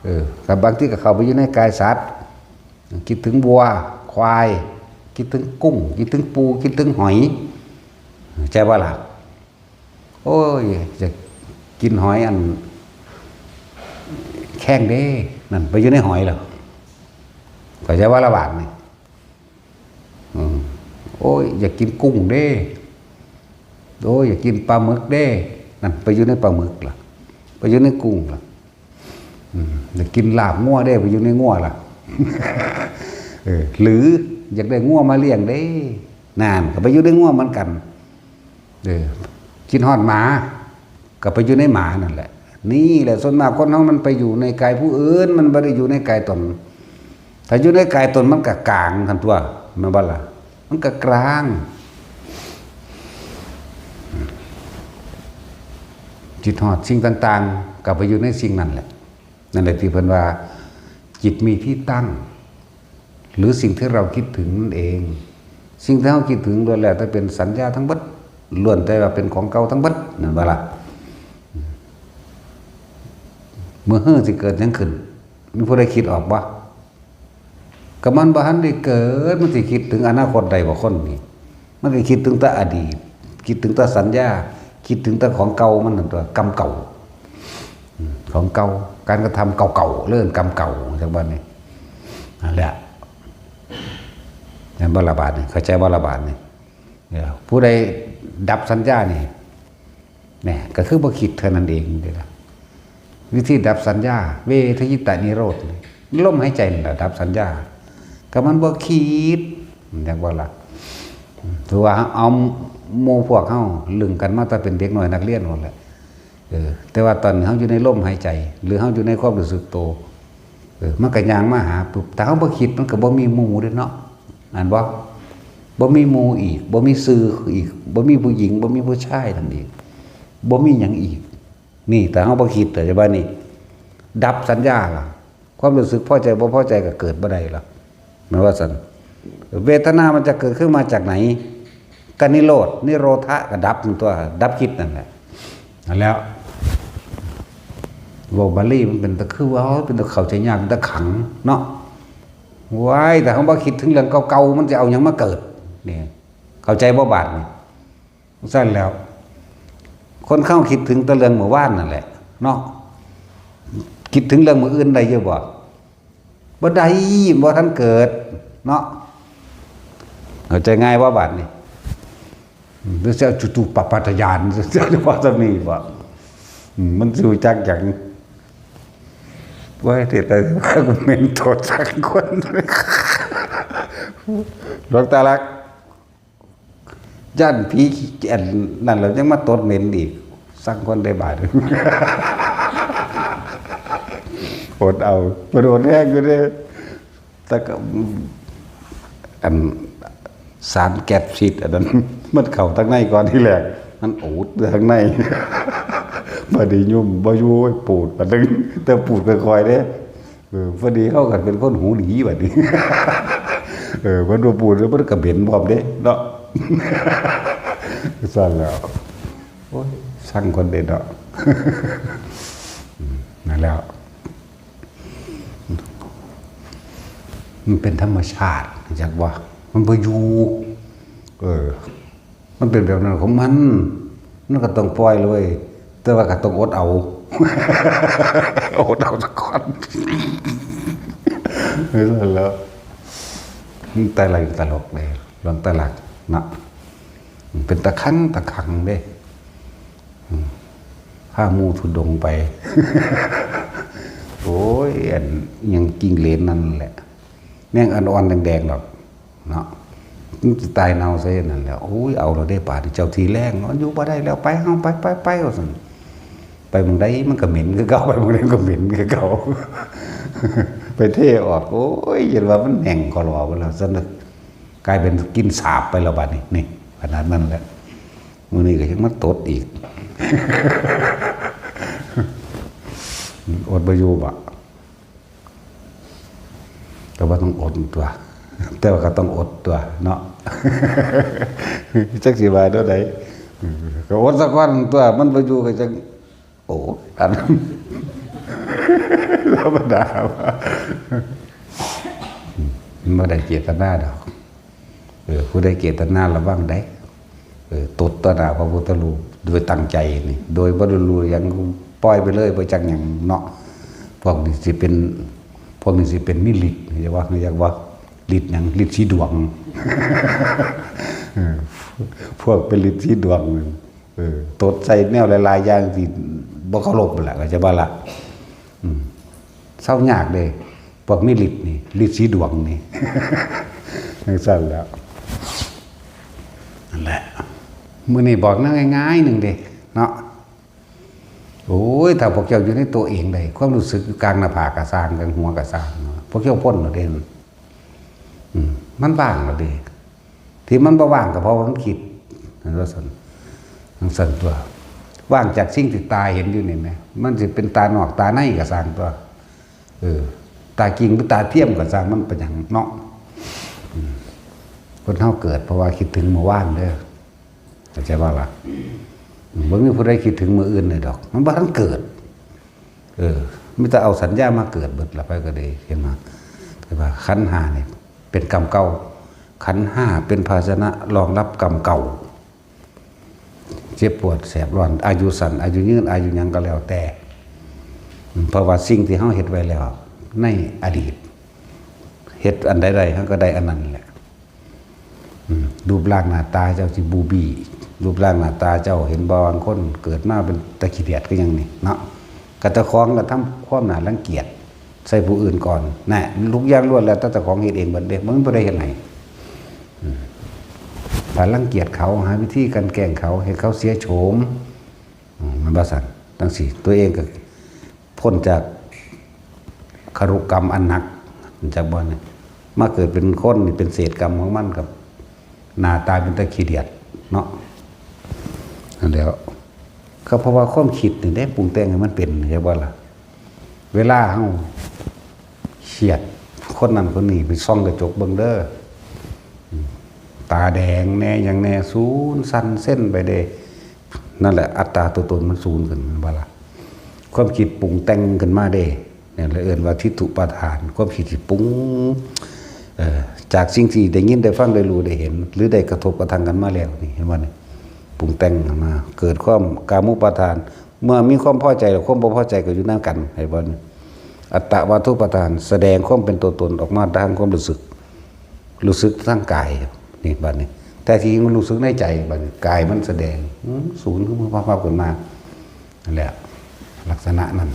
เออ กับบางทีก็เข้าไปอยู่ในกายสัตว์ คิดถึงวัว ควาย คิดถึงกุ้ง คิดถึงปู คิดถึงหอย ใช่บ่ล่ะ โอ้ย จะกินหอยอัน แค แข้งเด้ นั่นไปอยู่ในหอยแล้ว เข้าใจว่าละบาดนี่ อืม โอ้ย อยากกินกุ้งเด้ โอ้ย อยากกินปลาหมึกเด้ นั่นไปอยู่ในปลาหมึกล่ะ ไปอยู่ในกุ้งล่ะ อืม อยากกินลาบงัวเด้ ไปอยู่ในงัวล่ะ เออ หรืออยากได้งัวมาเลี้ยงเด้ นั่นก็ไปอยู่ในงัวเหมือนกัน เออ คิดฮอดหมา ก็ไปอยู่ในหมานั่นแหละ นี่แหละ ส่วนมากคนเฮามันไปอยู่ในกายผู้อื่น มันบ่ได้อยู่ในกายตน ถ้าอยู่ในกายตนมันก็กลางหั่นตัว แม่นบ่ล่ะ มันก็กลาง คิดฮอดสิ่งต่างๆ ก็ไปอยู่ในสิ่งนั้นแหละ นั่นแหละที่เพิ่นว่า จิตมีที่ตั้ง หรือสิ่งที่เราคิดถึงนั่นเอง สิ่งที่เราคิดถึงล้วนแล้วแต่เป็นสัญญาทั้งเบิด ล้วนแต่ว่าเป็นของเก่าทั้งเบิด นั่นบ่ล่ะ มื้อฮื้อสิเกิดหยังขึ้น มีผู้ใดคิดออกบ่ ก็มันบ่ทันได้เกิด มันสิคิดถึงอนาคตได้บ่คนนี่ มันก็คิดถึงแต่อดีต คิดถึงแต่สัญญา คิดถึงแต่ของเก่ามันนั่นตัว กรรมเก่า อืม ของเก่า การกระทำเก่าๆ เรื่องกรรมเก่า จังว่านี่ นั่นแหละ แม่นบ่ละบาดนี่ เข้าใจบ่ละบาดนี่ เออ ผู้ใดดับสัญญานี่ เนี่ย ก็คือบ่คิดเท่านั้นเองเด้อล่ะ วิธีดับสัญญา เวทยิตานิโรธนี่ ลมหายใจนี่ล่ะดับสัญญา ก็มันบ่คิด จังว่าล่ะ ถือว่าเอาหมู่พวกเฮาลึงกันมาแต่เป็นเด็กน้อยนักเรียนนั่นแหละ เออ แต่ว่าตอนนี้เฮาอยู่ในลมหายใจ หรือเฮาอยู่ในความรู้สึกโต เออ มันก็ย่างมาหาปุ๊บ ถ้าเฮาบ่คิดมันก็บ่มีหมู่เด้เนาะ อันบ่ บ่มีหมู่อีก บ่มีสื่ออีก บ่มีผู้หญิง บ่มีผู้ชายนั่นอีก บ่มีหยังอีก นี่ ถ้าเฮาบ่คิด แต่ว่านี่ ดับสัญญาล่ะ ความรู้สึกพอใจบ่พอใจก็เกิดบ่ได้ล่ะ แม่นว่าซั่น เวทนามันจะเกิดขึ้นมาจากไหน ก็นิโรธ นิโรธะก็ดับนั่นตัว ดับคิดนั่นแหละ นั่นแล้ว เว้าบาลีมันเป็นตะคือว่าเป็นตะเข้าใจยาก เป็นตะขังเนาะ ว้าย แต่เฮาบ่คิดถึงเรื่องเก่าๆ มันจะเอาหยังมาเกิด นี่ เข้าใจบ่บาดนี่ ซั่นแล้ว คนเฮาคิดถึงแต่เรื่องมื้อวานนั่นแหละ เนาะ คิดถึงเรื่องมื้ออื่นได้อยู่บ่ บ่ได้ บ่ทันเกิด เนาะ เข้าใจง่ายบ่บาดนี่ อืม หรือสิเอาจุตูปปาตญาณ สิเอาเฉพาะส่ำนี้บ่ อืม มันสิรู้จักหยัง ว่าเฮ็ดได้ว่ากูเหม็นโตจักคน หลวงตาลัก ย่านผีขี้เกียจนั่นแล้วยังมาตดเหม็นอีก สั่งคนได้บาด อดเอา เพิ่นอดแฮงอยู่เด้ แต่ก็ อัน สารแก๊สพิษอันนั้น มันเข้าทางในก่อนทีแรก มันอูดทางใน บัดนี้ยุมบ่อยู่ โอ้ย ปูด บัดนึง แต่ปูดค่อยๆเด้ เออ พอดีเฮาก็เป็นคนหูดีบัดนี้ เออ เพิ่นบ่ปูดแล้วเพิ่นก็เหม็นพร้อมเด้เนาะ ซั่นแล้ว โอ้ย สั่งคนเด้เนาะ อืม นั่นแล้ว มันเป็นธรรมชาติ จักว่า มันบ่อยู่ เออ มันเป็นแบบนั้นของมัน มันก็ต้องปล่อยเลย แต่ว่าก็ต้องอดเอา อดเอาซะก่อน เออ แล้ว มันแต่ละตลกเลย เรื่องตลกเนาะ มันเป็นตะขังตะขังเด้ อืม พาหมู่ธุดงค์ไป โอ้ย อันยังกิ้งเหลนนั่นแหละ แมงอ่อนๆแดงๆดอก เนาะ มันสิตายเน่าซะนั่นแหละ โอ้ย เอาแล้วเด้ บาดนี้เจ้าที่แรง มันอยู่บ่ได้แล้ว ไปเฮา ไป ไป ไป ว่าซั่น ไปหม่องใดมันก็เหม็นคือเก่า ไปหม่องใดมันก็เหม็นคือเก่า ไปเทออก โอ้ย เห็นว่ามันแห้งคอหลอเบิดแล้ว ซั่นน่ะ กลายเป็นกลิ่นสาบไปแล้วบาดนี้ นี่ ขนาดนั้นแหละ มื้อนี้ก็ยังมาตดอีก อดบ่อยู่บ่ ก็บ่ต้องอดตัว แต่ว่าก็ต้องอดตัวเนาะ จักสิว่าแนวใด ก็อดซะก่อนตัว มันบ่อยู่ก็จั่ง โอ้ อันนั้น ธรรมดาว่า มันบ่ได้เจตนาดอก เออ ผู้ใดเจตนาระวังได้ เออ ตดต่อหน้าพระพุทธรูปโดยตั้งใจนี่ โดยบ่ได้รู้หยัง ปล่อยไปเลย บ่จักหยังเนาะ พวกนี้สิเป็น พวกนี้สิเป็นมีฤทธิ์ เรียกว่า เรียกว่าฤทธิ์หยัง ฤทธิ์สีดวง เออ พวกเป็นฤทธิ์สีดวง เออ ตดใส่แนวหลายๆอย่างที่บ่เคารพนั่นแหละ เข้าใจบ่ล่ะ อืม เซายากเด้ พวกมีฤทธิ์นี่ ฤทธิ์สีดวงนี่ จั่งซั้นแหล้ว นั่นแหละ มื้อนี้บอกแนวง่ายๆหนึ่งเด้ เนาะ โอ้ย ถ้าพวกเจ้าอยู่ในตัวเองได้ ความรู้สึกอยู่กลางหน้าผากก็ซ่าง กลางหัวก็ซ่าง พวกเจ้าพ้นแล้วเด้ อืม มันว่างแล้วเด้ ที่มันบ่ว่างก็เพราะว่ามันคิด เห็นบ่ซั่น จั่งซั้นตั๊ว ว่างจากสิ่งที่ตาเห็นอยู่นี่แหม มันสิเป็นตานอกตาในก็ซ่างตั๊ว เออ ตาจริงหรือตาเทียมก็ซ่าง มันเป็นหยังเนาะ อืม คนเฮาเกิดเพราะว่าคิดถึงเมื่อวานเด้อ เข้าใจบ่ล่ะ อืม บ่มีผู้ใดคิดถึงมื้ออื่นเลยดอก มันบ่ทันเกิด เออ มีแต่เอาสัญญามาเกิดเบิดละ ไปก็ได้ เห็นบ่ แต่ว่าขันธ์ห้านี่เป็นกรรมเก่า ขันธ์ห้าเป็นภาชนะรองรับกรรมเก่า เจ็บปวดแสบร้อน อายุสั้น อายุยืน อายุหยังก็แล้วแต่ อืม เพราะว่าสิ่งที่เฮาเฮ็ดไว้แล้ว ในอดีต เฮ็ดอันใดได้ เฮาก็ได้อันนั้นแหละ อืม รูปร่างหน้าตาเจ้าสิบูบี้ รูปร่างหน้าตาเจ้า เห็นบ่ บางคนเกิดมาเป็นตาขี้เดียดคือหยังนี่เนาะ ก็เจ้าของก็ทำความน่ารังเกียจใส่ผู้อื่นก่อน น่ะ ทุกอย่างล้วนแล้วแต่เจ้าของเฮ็ดเองเบิดเด้ บ่มีผู้ใดเฮ็ดให้ อืม ถ้ารังเกียจเขา หาวิธีกลั่นแกล้งเขา ให้เขาเสียโฉม อืม มันว่าซั่น จั่งซี้ ตัวเองก็พ้นจากคารุกรรมอันหนัก จักบ่เนี่ย มาเกิดเป็นคนนี่เป็นเศษกรรมของมัน กับหน้าตาเป็นตาขี้เดียดเนาะ นั่นแหล้ว ก็เพราะว่าความคิดนี่แหละปรุงแต่งให้มันเป็น เข้าใจบ่ล่ะ เวลาเฮาเครียด คนนั้นคนนี้ไปส่องกระจกเบิ่งเด้อ อืม ตาแดงแน่ หยังแน่ สูนสั่นเส้นไปเด้ นั่นแหละ อัตตาตัวตนมันสูญขึ้น แม่นบ่ล่ะ ความคิดปรุงแต่งขึ้นมาเด้ เนี่ย เอิ้นว่าทิฏฐุปาทาน ความคิดที่ปรุง เอ่อ จากสิ่งที่ได้ยิน ได้ฟัง ได้รู้ ได้เห็น หรือได้กระทบกระทั่งกันมาแล้วนี่ เห็นบ่นี่ ปรุงแต่งขึ้นมา เกิดความกามุปาทาน เมื่อมีความพอใจแล้วความบ่พอใจก็อยู่นำกัน เห็นบ่นี่ อัตตวาทุปาทาน แสดงความเป็นตัวตนออกมาทางความรู้สึก รู้สึกทางกาย นี่บัดนี้ แต่ที่จริงมันรู้สึกในใจ บัดนี้กายมันแสดง อืม สูนขึ้นมา พับๆขึ้นมา นั่นแหละ ลักษณะนั้น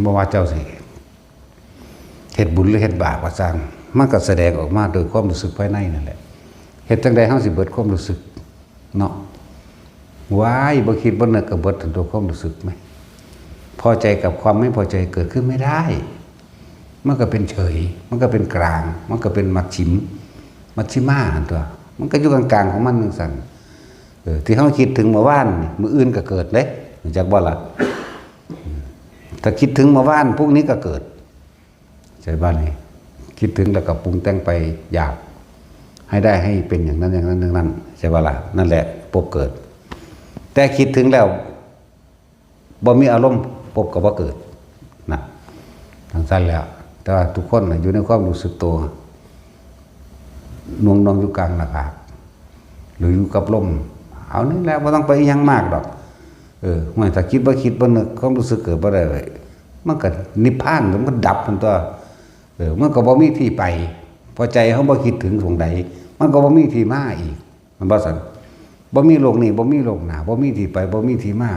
บ่ว่าเจ้าสิเฮ็ดบุญหรือเฮ็ดบาปก็ซ่าง มันก็แสดงออกมาโดยความรู้สึกภายในนั่นแหละ เฮ็ดจั่งใดเฮาสิเบิดความรู้สึกเนาะ ว้าย บ่คิดบ่นึกก็เบิดทั้งตัวความรู้สึกแหม พอใจกับความไม่พอใจเกิดขึ้นไม่ได้ มันก็เป็นเฉย มันก็เป็นกลาง มันก็เป็นมัชฌิม มัชฌิมาหั่นตั๊ว มันก็อยู่กลางๆของมันจั่งซั้น เออ ที่เฮาคิดถึงเมื่อวานนี่ มื้ออื่นก็เกิดเด้ รู้จักบ่ล่ะ อืม ถ้าคิดถึงเมื่อวาน พรุ่งนี้ก็เกิด ใช่บ่นี่ คิดถึงแล้วก็ปรุงแต่งไป อยากให้ได้ให้เป็นอย่างนั้นอย่างนั้นอย่างนั้น ใช่บ่ล่ะ นั่นแหละภพเกิด แต่คิดถึงแล้ว บ่มีอารมณ์ ภพก็บ่เกิด นะ จั่งซั้นแหล้ว แต่ว่าทุกคนน่ะอยู่ในความรู้สึกตัว หน่วงๆอยู่กลางหน้าผาก หรืออยู่กับลม เอานี่แหละ บ่ต้องไปอิหยังมากดอก เออ ห้วย ถ้าคิดบ่คิดบ่นึก ความรู้สึกเกิดบ่ได้เลย มันก็นิพพาน มันก็ดับมันตั๊ว เออ มันก็บ่มีที่ไป พอใจเฮาบ่คิดถึงตรงใด มันก็บ่มีที่มาอีก แม่นบ่ซั่น บ่มีโลกนี้ บ่มีโลกหน้า บ่มีที่ไป บ่มีที่มา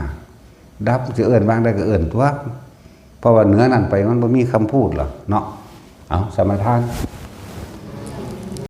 ดับ สิเอิ้นว่าจั่งใดก็เอิ้นตั๊ว เพราะว่าเหนือนั้นไปมันบ่มีคำพูดหรอกเนาะ เอา สมาทาน